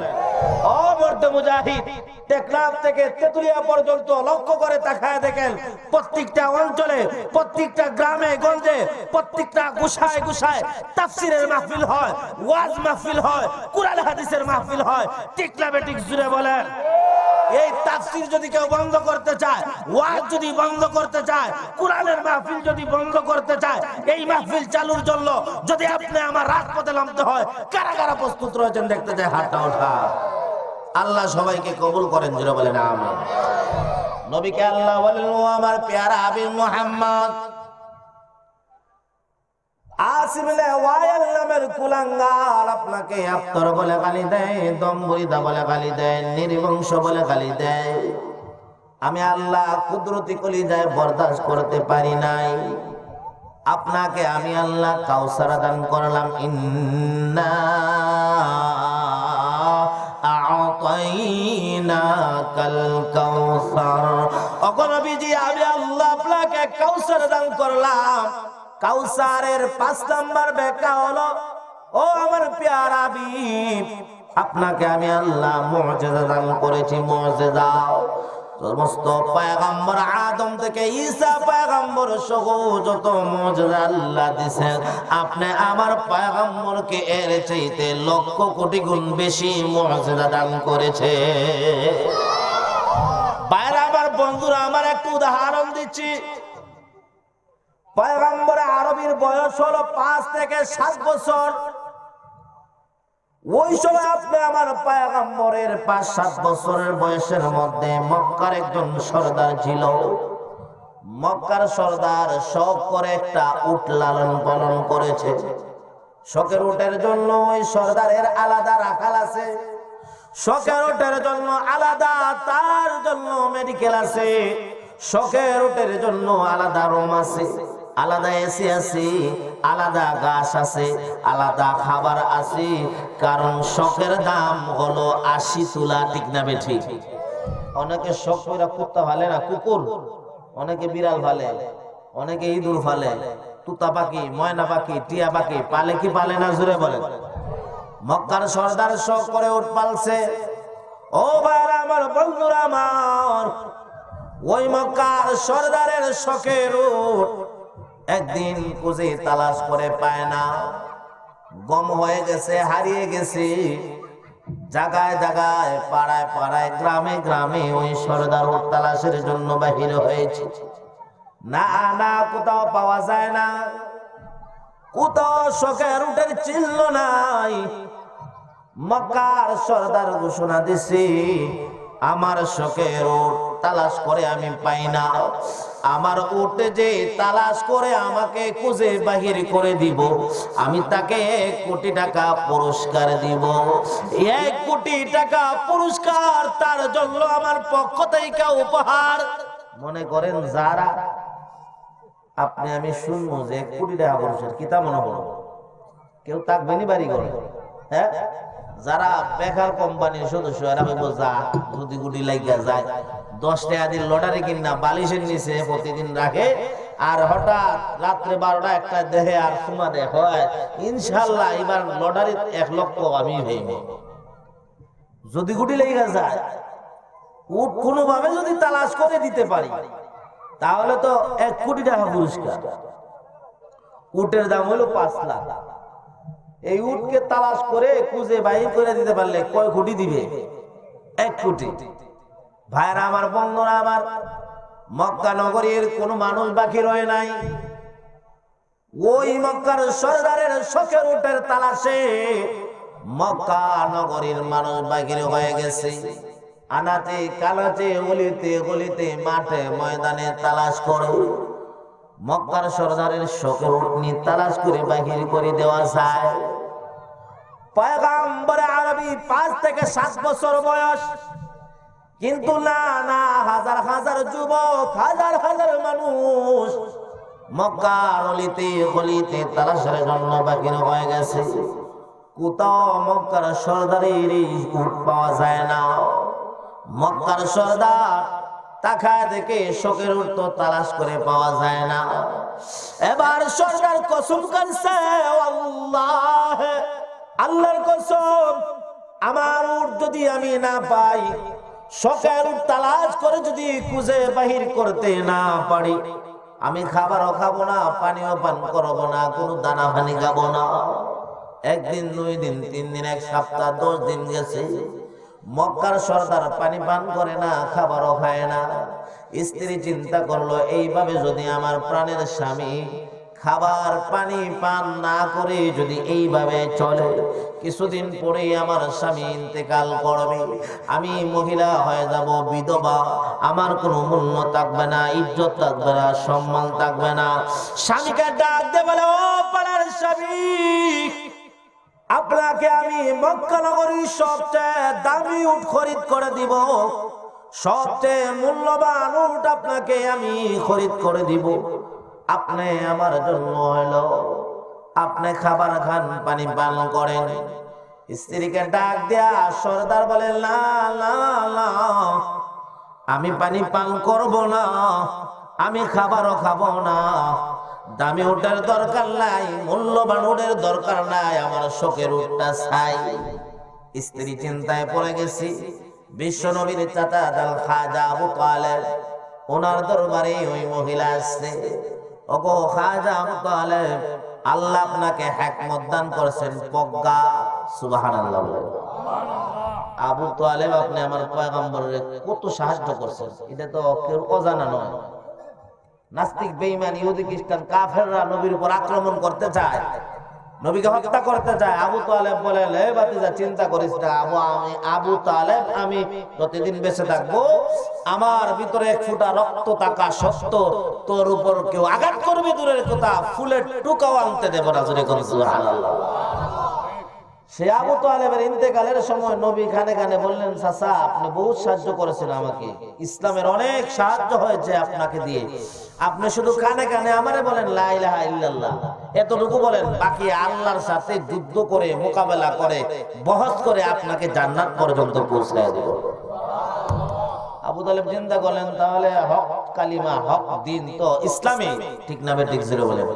ও মর্দে মুজাহিদ, টেকনাফ থেকে তেতুলিয়া পর্যন্ত লক্ষ্য করে তাকায় দেখেন, প্রত্যেকটা অঞ্চলে, প্রত্যেকটা গ্রামে গঞ্জে, প্রত্যেকটা গুশায় গুশায় তাফসিরের মাহফিল হয়, ওয়াজ মাহফিল হয়, কোরআন হাদিসের মাহফিল হয়। ঠিক না বেঠিক? জুরে বলেন। এই তাফসির যদি কেউ বন্ধ করতে চায়, ওয়াজ যদি বন্ধ করতে চায়, কোরআনের মাহফিল যদি বন্ধ করতে চায়, এই মাহফিল চালুর জন্য যদি আপনি আমার রাজপথে নামতে হয়, কারা কারা প্রস্তুত রয়েছেন দেখতে চাই, হাতটা ওঠা। আল্লাহ সবাইকে কবুল করেন, জুরে বলেন আমিন। নবীকে আল্লাহ বলেন, ও আমার পেয়ারা হাবিব মুহাম্মদ, আসিম লেওয়ায়েল নামের কুলাঙ্গার আপনাকে আফতর বলে গালি দেয়, দমবুরিদা বলে গালি দেয়, নির্বংশ বলে গালি দেয়। আমি আল্লাহ কুদরতি কলিজায় বরদাস্ত করতে পারি নাই। আপনাকে আমি আল্লাহ কাউসার দান করলাম। ইন্না আ'তাইনাকাল কাউসার। ওগো নবীজি, আমি আল্লাহ আপনাকে কাউসার দান করলাম। কাউসারের পাঁচ নাম্বার ব্যাখ্যা হলো, ও আমার পেয়ারা হাবিব, আপনাকে আমি আল্লাহ মুজিজা দান করেছি, মুজিজা। সমস্ত পয়গম্বর আদম থেকে ঈসা পয়গম্বর সহ যত মুজিজা আল্লাহ দিছেন, আপনি আমার পয়গম্বরকে এর চাইতে লক্ষ কোটি গুণ বেশি মুজিজা দান করেছে। ভাইরা আমার, বন্ধুরা আমার, একটু উদাহরণ দিচ্ছি। পয়গম্বর আরবির বয়স হলো পাঁচ থেকে সাত বছর। ওই সময় আপনি আমার পয়গম্বরের পাঁচ সাত বছরের বয়সের মধ্যে মক্কার একজন সর্দার ছিল। মক্কার সর্দার শখ করে একটা উট লালন পালন করেছে। শখের উটের জন্য ওই সর্দারের আলাদা রাখাল আছে, শখের উটের জন্য আলাদা, তার জন্য মেডিকেল আছে, শখের উটের জন্য আলাদা রুম আছে, আলাদা এসি আছে, আলাদা ঘাস আছে, আলাদা খাবার আছে। কারণ শখের দাম হলো আশি তুলা, ঠিক না বেঠিক? অনেকে শখ কইরা কুত্তা পালে না, কুকুর, অনেকে বিড়াল পালে, অনেকে ইঁদুর পালে, তুতা পাখি, ময়না পাখি, টিয়া পাখি পালে কি পালে না, জোরে বলেন। মক্কার সর্দার শখ করে উট পালছে। ও ভাইরা আমার, বন্ধুরা আমার, ওই মক্কার সর্দারের শখের উট একদিন খুঁজে তালাশ করে পায় না, গুম হয়ে গেছে, হারিয়ে গেছে। জায়গায় জায়গায়, পাড়ায় পাড়ায়, গ্রামে গ্রামে ওই সর্দার উট তালাশের জন্য বাহির হয়েছে। না, না, কোথাও পাওয়া যায় না, কোথাও শখের উটের চিহ্ন নাই। মক্কার সর্দার ঘোষণা দিছে, আমার শখের উট তালাশ করে আমি পাই না, আমার উট যে তালাশ করে আমাকে খুঁজে বাহির করে দিব, আমি তাকে এক কোটি টাকা পুরস্কার দিব। এক কোটি টাকা পুরস্কার তার জন্য আমার পক্ষ থেকে উপহার। মনে করেন যারা আপনি আমি শুনবো যে এক কোটি টাকা পুরস্কার, কিতা মনে হলো? কেউ থাকবে নি বাড়ি ঘরে? হ্যাঁ, যারা বেকার কোম্পানির সদস্য, এরা কইবো, যা, যদি গুটি লাগিয়া যায়, দশ টাকা দিয়ে লটারি কিনা বালিশের নিচে প্রতিদিন রাখে, আর হঠাৎ রাত্রে বারোটা একটা দেহে আর সুমা দেয়, হয় ইনশাল্লাহ এবার লটারিত এক লক্ষ আমি হইব। যদি গুটি লেগে যায়, উট কোনোভাবে যদি তালাশ করে দিতে পারি, তাহলে তো এক কোটি টাকা পুরস্কার। উটের দাম হলো পাঁচ লাখ। এই উটকে তালাশ করে খুঁজে বাইর করে দিতে পারলে কয় কোটি দিবে? এক কোটি। ভাইরা আমার, বন্ধুরা আমার, মক্কা নগরীর কোনো মানুষ বাকি রয় নাই। ওই মক্কার সর্দারের শখের উটের তালাশে মক্কা নগরীর মানুষ বাহির হয়ে গেছে। আনাচে কানাচে, অলিতে গলিতে, মাঠে ময়দানে তালাশ করে মক্কার সর্দারের শখের উটনি তালাশ করে বাহির করে দেওয়া যায়। পয়গম্বর আরবি পাঁচ থেকে সাত বছর বয়স, কিন্তু না, না, হাজার হাজার যুবক, হাজার হাজার মানুষ মক্কার অলিতে গলিতে তালাশের জন্য বাহির হয়ে গেছে। কোথাও মক্কার সর্দারের এই উট পাওয়া যায় না। মক্কার সর্দার তাকায় দেখে শখের উট তো তালাশ করে পাওয়া যায় না। এবার সর্দার কসম কাটছে, "ও আল্লাহ, আল্লাহর কসম, আমার উট যদি আমি না পাই, শখের উট তালাশ করে যদি খুঁজে বাহির করতে না পারি, আমি খাবারও খাবো না, পানিও পান করবো না, কোনো দানা পানি খাবো না।" একদিন, দুই দিন, তিন দিন, এক সপ্তাহ, দশ দিন গেছে, মক্কার সর্দার পানি পান করে না, খাবারও খায় না। স্ত্রী চিন্তা করলো, এইভাবে যদি আমার প্রাণের স্বামী খাবার পানি পান না করে যদি এইভাবে চলে, কিছুদিন পরেই আমার স্বামী ইন্তেকাল করবে, আমি মহিলা হয়ে যাব, বিধবা, আমার কোনো মূল্য থাকবে না, ইজ্জত থাকবে না, সম্মান থাকবে না। স্বামীকে ডাক দে বলে, "ও পাড়ার স্বামী, আপনাকে আমি মক্কা নগরীর সবচেয়ে দামি উট খরিদ করে দিব, সবচেয়ে মূল্যবান উট আপনাকে আমি খরিদ করে দিব।" আপনি আমার জন্য হইল, আপনি খাবার খান, পানি পান করেন। স্ত্রীকে ডাক দিয়া সর্দার বলে, "না, না, না, আমি পানি পান করব না, আমি খাবারও খাবো না। দামি উটের দরকার নাই, মূল্যবান উটের দরকার নাই, আমার শখের উটটা চাই।" স্ত্রী চিন্তায় পড়ে গেছি। বিশ্বনবীর চাচা জান খাজা আবু তালেব, ওনার দরবারে ওই মহিলা আসছে। "ওগো খাজা আবু তালেব, আল্লাহ আপনাকে হেকমত দান করছেন, প্রজ্ঞা।" সুবহানাল্লাহ বলে। "আবু তালেব, আপনি আমার পয়গম্বররে কত সাহায্য করছেন, এটা তো কেউ অজানা নয়।" নাস্তিক, বেঈমান, ইহুদি, খ্রিস্টান, কাফেররা নবীর উপর আক্রমণ করতে চায়, নবীকে হত্যা করতে চায়। আবু তালেব বলেন, "এ ভাতিজা, চিন্তা করিস না, আবু, আমি আবু তালেব, আমি যতদিন বেঁচে থাকবো, আমার ভিতরে এক ফুটা রক্ত থাকা সত্ত্বেও তোর উপর কেউ আঘাত করবে দূরের কথা, ফুলের টুকাও আনতে দেব না।" জোরে কন সুবহানাল্লাহ। সে আবু তালেবের ইন্তেকালের সময় নবী কানে কানে বললেন, "চাচা, আপনি বহুত সাহায্য করেছেন আমাকে, ইসলামের অনেক সাহায্য হয়েছে আপনাকে দিয়ে। আপনি শুধু কানে কানে আমারে বলেন, 'লা ইলাহা ইল্লাল্লাহ', এতটুকু বলেন, বাকি আল্লাহর সাথে যুদ্ধ করে, মোকাবেলা করে, বহস করে আপনাকে জান্নাত পর্যন্ত পৌঁছায় দেব।" আবু তালেব চিন্তা করলেন, "তাহলে হক কালিমা, হক দিন তো ইসলামই, ঠিক না বেঠিক?" জোরে বলেন।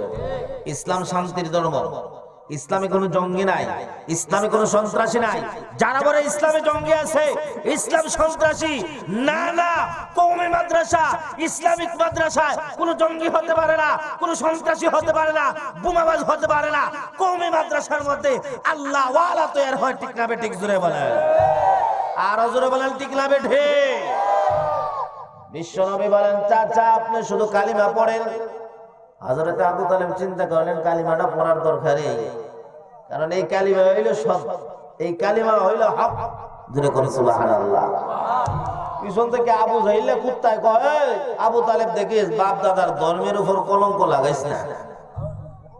ইসলাম শান্তির ধর্ম। ইসলামে কোনো জঙ্গি নাই, ইসলামে কোনো সন্ত্রাসী নাই। যারা বলে ইসলামে জঙ্গি আছে, ইসলাম সন্ত্রাসী, না, না, কওমি মাদ্রাসা, ইসলামিক মাদ্রাসায় কোনো জঙ্গি হতে পারে না, কোনো সন্ত্রাসী হতে পারে না, বোমাবাজ হতে পারে না। কওমি মাদ্রাসার মধ্যে আল্লাহওয়ালা তৈরি হয়, ঠিক না বেঠিক? জোরে বলেন, আরো জোরে বলেন, ঠিক না বেঠিক? বিশ্বনবী বলেন, "চাচা, আপনি শুধু কালিমা পড়েন।" হযরতে আবু তালেব চিন্তা করলেন, "কালিমাটা পড়ার দরকার নেই, কারণ এই কালিমা হইল সৎ, এই কালিমা হইল হক।" জোরে কন সুবহানাল্লাহ। পিছন থেকে আবু জাহিলে কুত্তায় কয়, "এই আবু তালেব, দেখিস, বাপ দাদার ধর্মের উপর কলঙ্ক লাগাইস না।"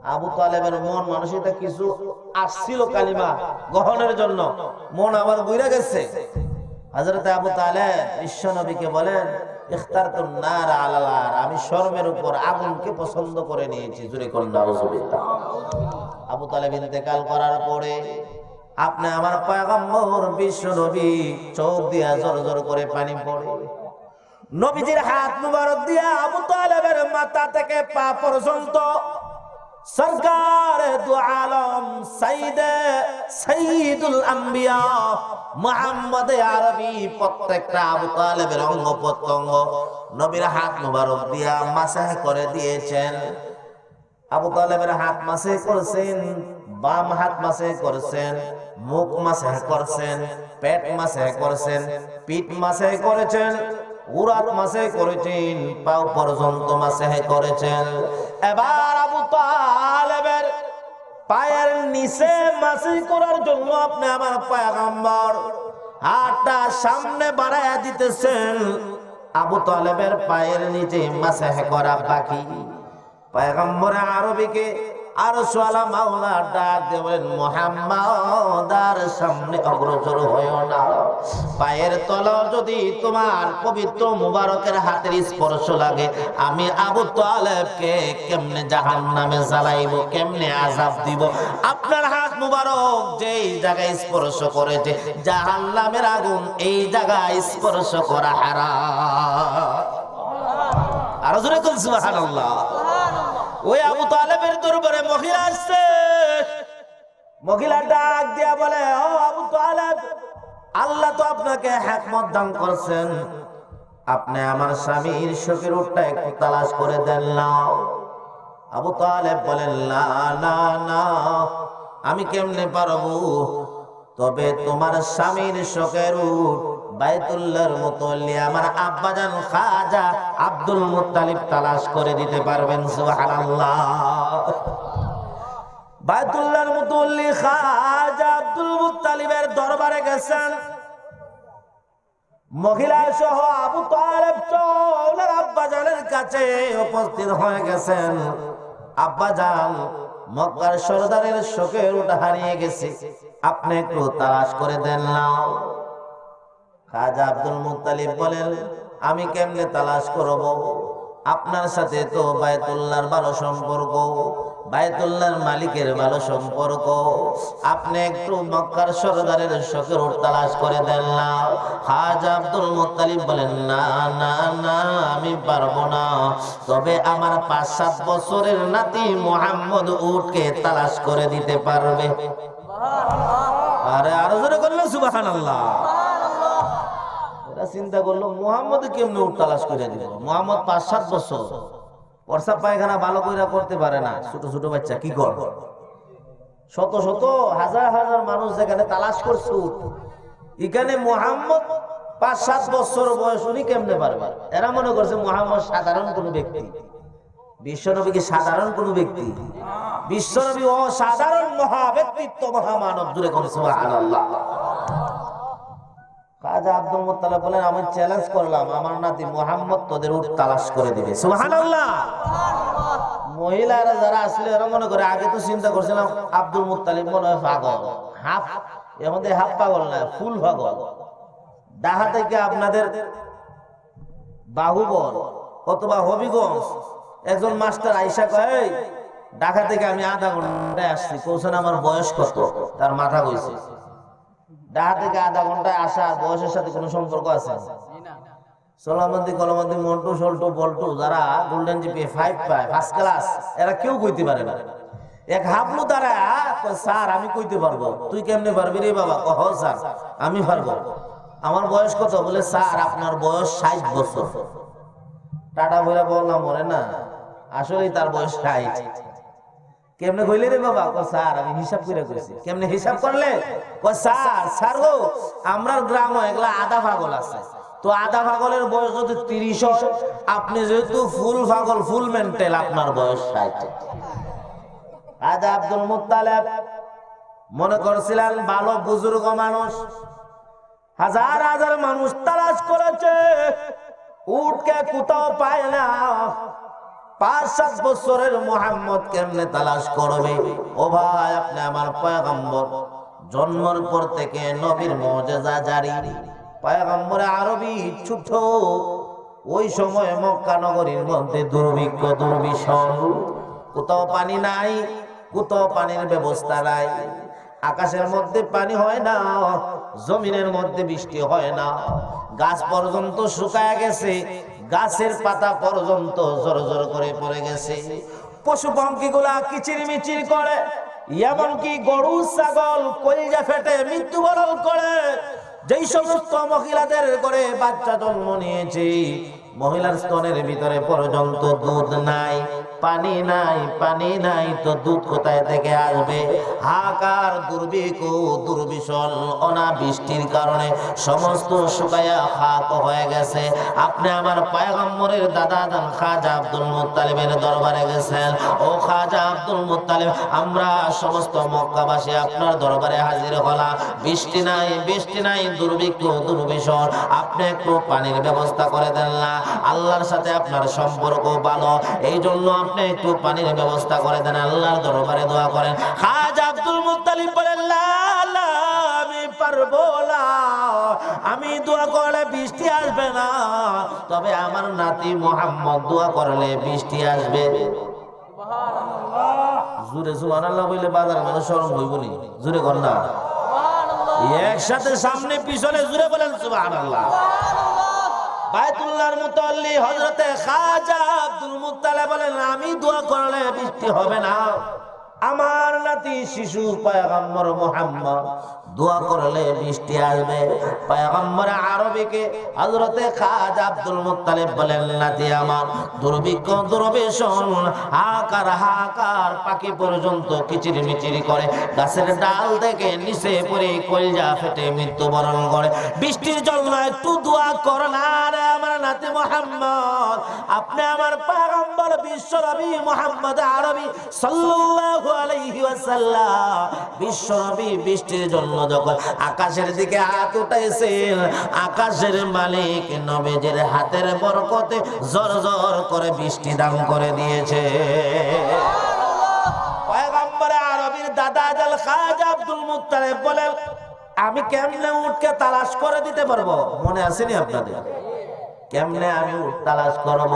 আবু তালেবের মন মানসিকতা কিছু আসছিল কালিমা গ্রহণের জন্য, মন আবার ঘুরে গেছে। হযরতে আবু তালেব বিশ্বনবীকে বলেন, "ইখতারতুন নার আলাল আর, আমি শরমের উপর আগুনকে পছন্দ করে নিয়েছি।" জোরে কন নাউজুবিল্লাহ। আবু তালেব ইন্তেকাল করার পরে আপনি আমার পয়গম্বর বিশ্বনবী চোখ দিয়া জোর জোর করে পানি পড়ে। নবীজির হাত মুবারক দিয়া আবু তালেবের মাথা থেকে পা পর্যন্ত সরকার দু আলম সাইদে সাইদুল আম্বিয়া মুহাম্মদে আরবি প্রত্যেকটা আবু তালেবের অঙ্গ প্রত্যঙ্গ নবীর হাত মুবারক দিয়া মাসাহ করে দিয়েছেন। আবু তালেবের হাত মাসাহ করছেন, বাম হাত মাসাহ করছেন, মুখ মাসাহ করছেন, পেট মাসাহ করছেন, পিঠ মাসাহ করেছেন, উরাত মাসাহ করেছেন, পাও পর্যন্ত মাসাহ করেছেন। এবার আবু তালেবের পায়ের নিচে মাসাহ করার জন্য আপনি আমার পয়গম্বর হাতটা সামনে বাড়াইয়া দিতেছেন। আবু তালেবের পায়ের নিচে মাসাহ করা বাকি। পয়গম্বরে আরবিকে আরশওয়ালা মাওলা ডাক দিয়ে বলেন, "মোহাম্মদ, আর সামনে অগ্রসর হইও না। পায়ের তলা যদি তোমার পবিত্র মুবারকের হাতের স্পর্শ লাগে, আমি আবু তালেবকে কেমনে জাহান্নামে জ্বালাইব, কেমনে আযাব দিব? আপনার হাত মুবারক যেই জায়গায় স্পর্শ করেছে, জাহান্নামের আগুন এই জায়গায় স্পর্শ করা হারাম।" আরো জোরে কন সুবহানাল্লাহ। ওই আবু তালেবের দরবারে মহিলা আসছে। মহিলা ডাক দিয়া বলে, "ও আবু তালেব, আল্লাহ তো আপনাকে হেকমত দান করছেন, আপনি আমার স্বামীর শখের উটটা একটু তালাশ করে দেন না।" আবু তালেব বলেন, "না, না, না, আমি কেমনে পারবো? তবে তোমার স্বামীর শখের উট বাইতুল্লাহর মুতওয়াল্লি আমার আব্বাজান খাজা আব্দুল মুত্তালিব তালাশ করে দিতে পারবেন।" সুবহানাল্লাহ। বাইতুল্লাহর মুতওয়াল্লি খাজা আব্দুল মুত্তালিবের দরবারে গেছেন। মহিলা সহ আবু তালেব চৌলার আব্বাজানের কাছে উপস্থিত হয়ে গেছেন। "আব্বাজান, মক্কার সর্দারের শখের উট হারিয়ে গেছে, আপনি একটু তালাশ করে দেন না।" খাজা আব্দুল মুত্তালিব বলেন, "আমি কেমনে তালাশ করব? আপনার সাথে তো বায়তুল্লাহর ভালো সম্পর্ক, বায়তুল্লাহর মালিকের ভালো সম্পর্ক। আপনি একটু মক্কার সর্দারের শখের উট তালাশ করে দেন না।" খাজা আব্দুল মুত্তালিব বলেন, "না, না, না, আমি পারবো না, তবে আমার পাঁচ সাত বছরের নাতি মোহাম্মদ উটকে তালাশ করে দিতে পারবে।" আরে, আরো জোরে করলে সুবহানাল্লাহ। এরা চিন্তা করলো, মোহাম্মদ কেমনে উট তালাশ করে দিবে? মোহাম্মদ পাঁচ সাত বছর, প্রস্রাব পায়খানা ভালো কইরা করতে পারে না। ছোট ছোট বাচ্চা কি কর? শত শত, হাজার হাজার মানুষ যেখানে তালাশ করছে উট, এখানে মোহাম্মদ পাঁচ সাত বছর বয়স, উনি কেমনে পারবেন? এরা মনে করছে মোহাম্মদ সাধারণ কোনো ব্যক্তি। বিশ্বনবী কি সাধারণ কোনো ব্যক্তি? বিশ্বনবী অসাধারণ মহা ব্যক্তিত্ব, মহামানব। জোরে কোন সুবহানাল্লাহ। খাজা আব্দুল মুত্তালিব বলেন, "আমি চ্যালেঞ্জ করলাম, আমার নাতি মোহাম্মদ তোদের উট তালাশ করে দিবে।" সুবহানাল্লাহ। মহিলারা যারা আসলে, এরা মনে করে, আগে তো চিন্তা করছিলাম আব্দুল মুত্তালিব মনে হয় পাগল, হাফ, এখন তো হাফ পাগল না, ফুল পাগল। ঢাকা থেকে আপনাদের বাহুবল অথবা হবিগঞ্জ, একজন মাস্টার আইসা কয়, "এই, ঢাকা থেকে আমি আধা ঘন্টায় আসছি, কইছেন আমার বয়স কত?" তার মাথা কইছে। ঢাকা থেকে আধা ঘন্টায় আসা আর বয়সের সাথে কোনো সম্পর্ক আছে? সোলামন্দি, কলমন্দি, মন্টু, সল্টু, বল্টু, যারা গোল্ডেন জিপিএ ফাইভ পায়, ফার্স্ট ক্লাস, এরা কেউ কইতে পারে না। এক হাবলু দাঁড়ায়, কয়, "স্যার, আমি কইতে পারবো।" "তুই কেমনে পারবি রে বাবা?" কয়, "হ স্যার, আমি পারবো। আমার বয়স কত?" বলে, "স্যার, আপনার বয়স ষাট বছর।" টাটা ভইরা বললাম, "মরে না, আসলেই তার বয়স ষাট।" "কেমনে কইলে রে বাবা?" কয়, "স্যার, আমি হিসাব করে কইছি।" "কেমনে হিসাব করলে?" কয়, "স্যার, স্যার গো, আমরার গ্রামও একলা আধা পাগল আছে। তো আধা পাগলের বয়স যদি তিরিশ হয়, আপনি যেহেতু ফুল পাগল, ফুল মেন্টাল, আপনার বয়স ষাট।" খাজা আব্দুল মুত্তালেব মনে করছিলেন ভালো বুজুর্গ মানুষ, হাজার হাজার মানুষ তালাশ করেছে, উটকে কোথাও পায় না। পাঁচ সাত বছরের মোহাম্মদ কেমনে তালাশ করবে? ও ভাই, আপনি আমার পয়গম্বর, জন্মর পর থেকে নবীর মুজেজা জারি। পয়গম্বরে আরবি ছোট, ওই সময় মক্কা নগরীর মধ্যে দুর্ভিক্ষ, দুর্বিষণ, কোথাও পানি নাই, কোথাও পানির ব্যবস্থা নাই। আকাশের মধ্যে পানি হয় না, জমিনের মধ্যে বৃষ্টি হয় না, গাছ পর্যন্ত শুকায় গেছে, গাছের পাতা পর্যন্ত জরজর করে পড়ে গেছে। পশু পঙ্খীগুলা কিচিরমিচির করে, এমনকি গরু ছাগল কলিজা ফেটে মৃত্যুবরণ করে। যেই সমস্ত মহিলাদের ঘরে বাচ্চা জন্ম নিয়েছে, মহিলার স্তনের ভিতরে পর্যন্ত দুধ নাই, পানি নাই, পানি নাই, তো দুধ কোথায় থেকে আসবে? হাহাকার, দুর্ভিক্ষ, দুর্বিষণ, অনাবৃষ্টির কারণে সমস্ত শুকাইয়া খাক হয়ে গেছে। আপনি আমার পয়গম্বরের দাদা যান খাজা আব্দুল মুত্তালিবের দরবারে গেছেন। "ও খাজা আব্দুল মুত্তালিব, আমরা সমস্ত মক্কাবাসী আপনার দরবারে হাজির হলাম, বৃষ্টি নাই, বৃষ্টি নাই, দুর্ভিক্ষ, দুর্বিষণ, আপনি একটু পানির ব্যবস্থা করে দেন না, আল্লাহর সাথে আপনার সম্পর্ক ভালো, এই জন্য আপনি একটু পানির ব্যবস্থা করে দেন, আল্লাহর দরবারে দোয়া করেন।" খাজা আব্দুল মুত্তালিব বলেন, "লা, লা, আমি পারবো না, আমি দোয়া করলে বৃষ্টি আসবে না, তবে আমার নাতি মোহাম্মদ দোয়া করলে বৃষ্টি আসবে।" জুরে সুবহানাল্লাহ বললে বাজার মানুষ শরম হইব নি? জুরে কর না। একসাথে সামনে পিছনে জুরে বলেন সুবহানাল্লাহ। বায়তুল্লাহর মুতাল্লি হযরতে খাজা আব্দুল মুত্তালিব বলেন, "আমি দোয়া করলে বৃষ্টি হবে না, আমার নাতি শিশু পয়গম্বর মুহাম্মদ দোয়া করলে বৃষ্টি আসবে।" পয়গম্বর আরবিকে হযরতে খাজা আব্দুল মুত্তালিব বলেন, "নাতি আমার, দুর্ভিক্ষ, দুর্বিষণ, হাহাকার, হাহাকার, পাখি পর্যন্ত কিচিরমিচির করে, গাছের ডাল থেকে নিচে পড়ে কলিজা ফেটে মৃত্যুবরণ করে, বৃষ্টির জন্য একটু দোয়া কর না রে আমার নাতি মোহাম্মদ।" আপনি আমার পয়গম্বর বিশ্বনবী মুহাম্মদ আরবি সাল্লাল্লাহু আলাইহি ওয়াসাল্লাম, বিশ্বনবী বৃষ্টির জন্য যখন আকাশের দিকে হাত উঠাইছেন, আকাশের মালিক নবীজির হাতের বরকতে জোর জোর করে বৃষ্টি দান করে দিয়েছে। পয়গম্বরে আরবির দাদা আজাল খাজা আব্দুল মুত্তালিব বলেন, "আমি কেমনে উটকে তালাশ করে দিতে পারবো?" মনে আছে নি আপনাদের? কেমনে আমি উট তালাশ করব?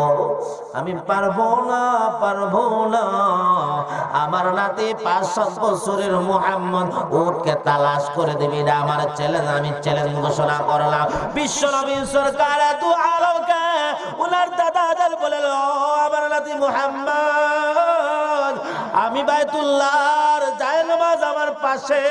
আমি পারবো না, পারবো না। আমার নাতি পাঁচ সাত বছরের মুহাম্মদ উটকে তালাশ করে দিবি, এটা আমার চ্যালেঞ্জ, আমি চ্যালেঞ্জ ঘোষণা করলাম। বিশ্বনবী সরকারে দু আলমকে ওনার দাদা আজাল বলেন, "ও আমার নাতি মুহাম্মদ, আমি বাইতুল্লাহর জায়নামাজ আমার পাশে,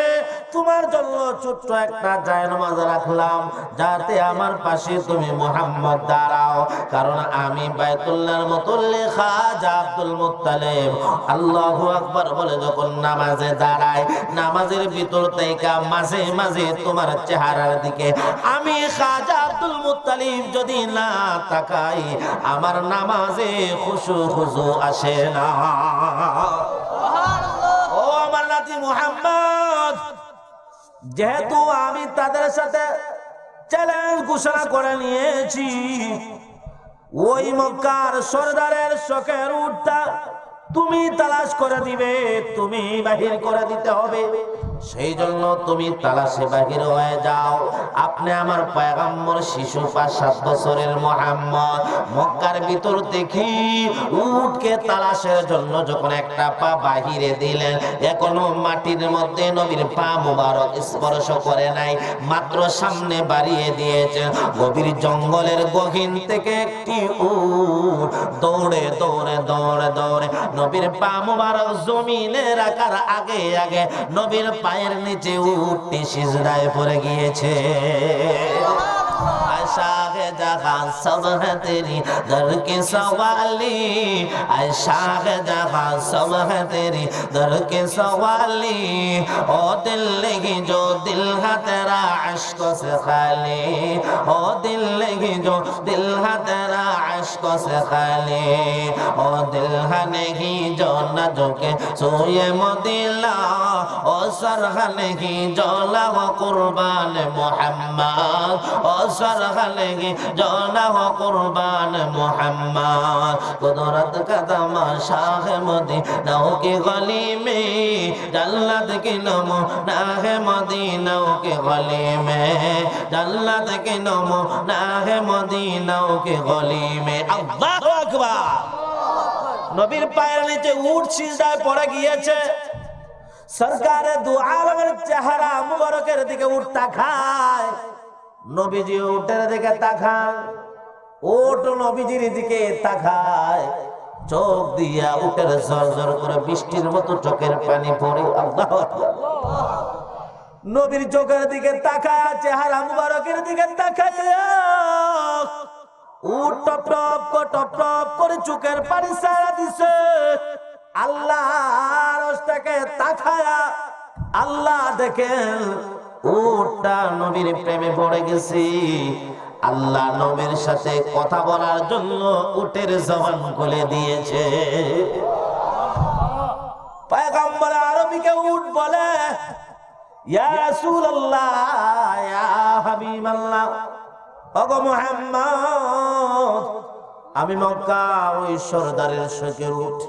তোমার জন্য ছোট্ট একটা জায়নামাজ রাখলাম, যাতে আমার পাশে তুমি মুহাম্মদ দাঁড়াও, কারণ আমি বাইতুল্লাহর মুতল্লি খাজা আব্দুল মুত্তালিব।" আল্লাহু আকবার বলে যখন নামাজে দাঁড়ায়, নামাজের ভিতর থেকে মাঝে মাঝে তোমার চেহারার দিকে আমি খাজা আব্দুল মুত্তালিব যদি না তাকাই, আমার নামাজে খুশু খুজু আসে না। ও আমার নাতি মুহাম্মদ, যেহেতু আমি তাদের সাথে চ্যালেঞ্জ ঘোষণা করে নিয়েছি, ওই মক্কার সর্দারের শখের উটটা তুমি তালাশ করে দিবে, তুমি বাহির করে দিতে হবে। সেই জন্য তুমি তালাশে বাহির হয়ে যাও। আপনি আমার পয়গম্বর শিশু পাঁচ সাত বছরের মোহাম্মদ মক্কার ভিতর থেকে উটকে তালাশের জন্য যখন একটা পা বাহিরে দিলেন, এখনো মাটির মধ্যে নবীর পা মুবারক স্পর্শ করে নাই, মাত্র সামনে বাড়িয়ে দিয়েছেন। গভীর জঙ্গলের গহীন থেকে একটি উট দৌড়ে দৌড়ে দৌড়ে দৌড়ে নবীর পা মুবারক জমিনে রাখার আগে আগে নবীর পায়ের নিচে উটটি সিজদায় পড়ে গিয়েছে। اے شاہ جہاں سب ہے تیری در کی سوالی، اے شاہ جہاں سب ہے تیری در کی سوالی، او دل نہیں جو دل ہے تیرا عشق سے خالی، او دل نہیں جو دل ہے تیرا عشق سے خالی، او دل ہے نہیں جو نہ جھکے سوئے مدینہ، او سر ہے نہیں جو نہ ہو قربان محمد، او سر ہے نہیں جو نہ ہو قربان محمد۔ قدرت کا تماشا ہے مدینہ کی گلی میں، جنت کے نمونہ ہے مدینہ کی گلی میں، جنت کے نمونہ ہے مدینہ کی گلی میں۔ আল্লাহু আকবার। নবীর পায়ের নিচে উট সিজদায় পড়ে গিয়েছে। সরকারে দু আলমের চেহারা মুবারকের দিকে উট তাকায়, নবীজি উটের দিকে তাকান, উট নবীজির দিকে তাকায়, চোখ দিয়া উটের ঝরঝর করে বৃষ্টির মতো চোখের পানি পড়ে। আল্লাহু আকবার। নবীর চোখের দিকে তাকায়, চেহারা মুবারকের দিকে তাকায়, উট টপ টপ করে, টপ টপ করে চোখের পানি ছাড়া দিছে। আল্লাহর আরশ থেকে তাকায়া আল্লাহ দেখেন, উটটা নবীর প্রেমে পড়ে গেছে। আল্লাহ নবীর সাথে কথা বলার জন্য উটের জবান খুলে দিয়েছে। পয়গম্বর আরবিকে উট বলে, ইয়া রাসূলুল্লাহ, ইয়া হাবিবাল্লাহ, ওগো মুহাম্মদ, আমি মক্কা ওই সর্দারের শখের উট,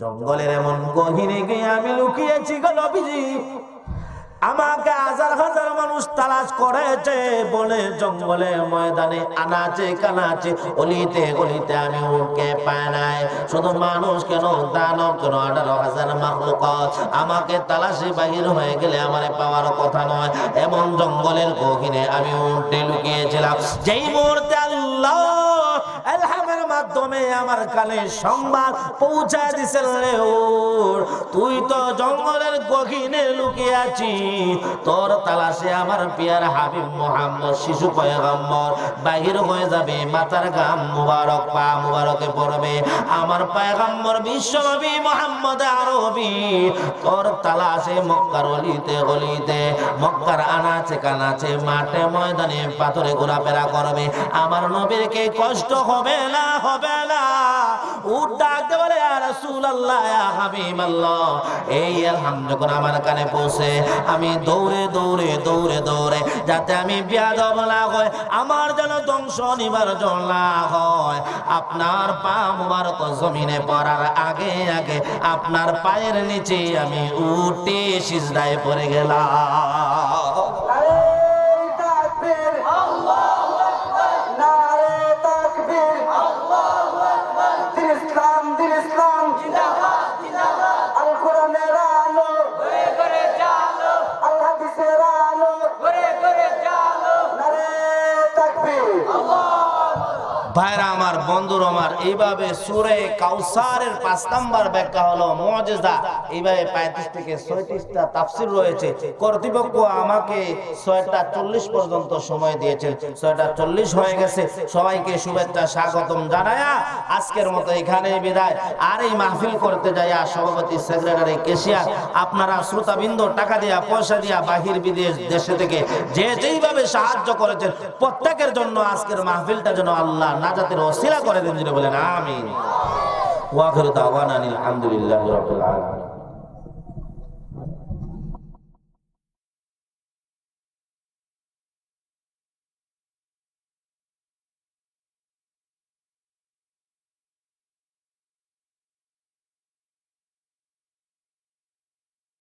জঙ্গলের এমন গহীনে গিয়ে আমি লুকিয়েছি গো নবীজি। আমাকে হাজার হাজার মানুষ তালাশ করেছে, বনে জঙ্গলে ময়দানে আনাচে কানাচে অলিতে গলিতে আমি উটকে পাই নাই। শুধু মানুষ কেন, দানব কেন, আঠারো হাজার মাখলুকাত আমাকে তালাশে বাহির হয়ে গেলে আমারে পাওয়ার কথা নয়। এমন জঙ্গলের গহীনে আমি উটে লুকিয়েছিলাম। যেই মুহূর্তে আল্লাহ এলহামের মাধ্যমে আমার কানে সংবাদ পৌঁছায় দিছেন, রে উট, তুই তো জঙ্গলের গহীনে লুকিয়ে আছিস, তোর তালাশে আমার পিয়ার হাবিব মোহাম্মদ শিশু পয়গম্বর বাহির হয়ে যাবে, মাথার ঘাম মুবারক পা মুবারকে পড়বে। আমার পয়গম্বর বিশ্বনবী মোহাম্মদ আরবি তোর তালাশে মক্কার অলিতে গলিতে, মক্কার আনাচে কানাচে, মাঠে ময়দানে পাথরে ঘোরাফেরা করবে। আমার নবীর কি কষ্ট হবে না? হবে না। উট ডাক দে বলে, ইয়া রাসূলুল্লাহ, ইয়া হাবিবাল্লাহ। এই এলহাম যখন আমার কানে পৌঁছে, আমি দৌড়ে দৌড়ে দৌড়ে দৌড়ে, যাতে আমি বেয়াদব না হই, আমার যেন ধ্বংস অনিবার্য না হয়, আপনার পা মুবারক জমিনে পড়ার আগে আগে আপনার পায়ের নিচে আমি উটে সিজদায় পড়ে গেলাম। নারে তাকবীর, আল্লাহু আকবার, নারে ভাইরা আমার, বন্ধুরা আমার, এইভাবে সূরা কাউসারের পাঁচ নাম্বার ব্যাখ্যা হলো মুজিজা। এইভাবে পঁয়ত্রিশ থেকে ছয়ত্রিশটা তাফসীর রয়েছে। কর্তৃপক্ষ আমাকে ছয়টা চল্লিশ পর্যন্ত সময় দিয়েছেন, ছয়টা চল্লিশ হয়ে গেছে। সবাইকে শুভেচ্ছা স্বাগতম জানায়া আজকের মতো এখানেই বিদায়। আর এই মাহফিল করতে যাইয়া সভাপতি, সেক্রেটারি, ক্যাশিয়ার, আপনারা শ্রোতাবৃন্দ, টাকা দিয়া, পয়সা দিয়া, বাহির বিদেশ, দেশে থেকে যে যেইভাবে সাহায্য করেছেন, প্রত্যেকের জন্য আজকের মাহফিলটা যেন আল্লাহ নাজাতের ওসিলা করে দেন, জুরে বলেন আমিন। ওয়া আখিরু দাওয়ানা আনিল হামদুলিল্লাহি রাব্বিল আলামিন।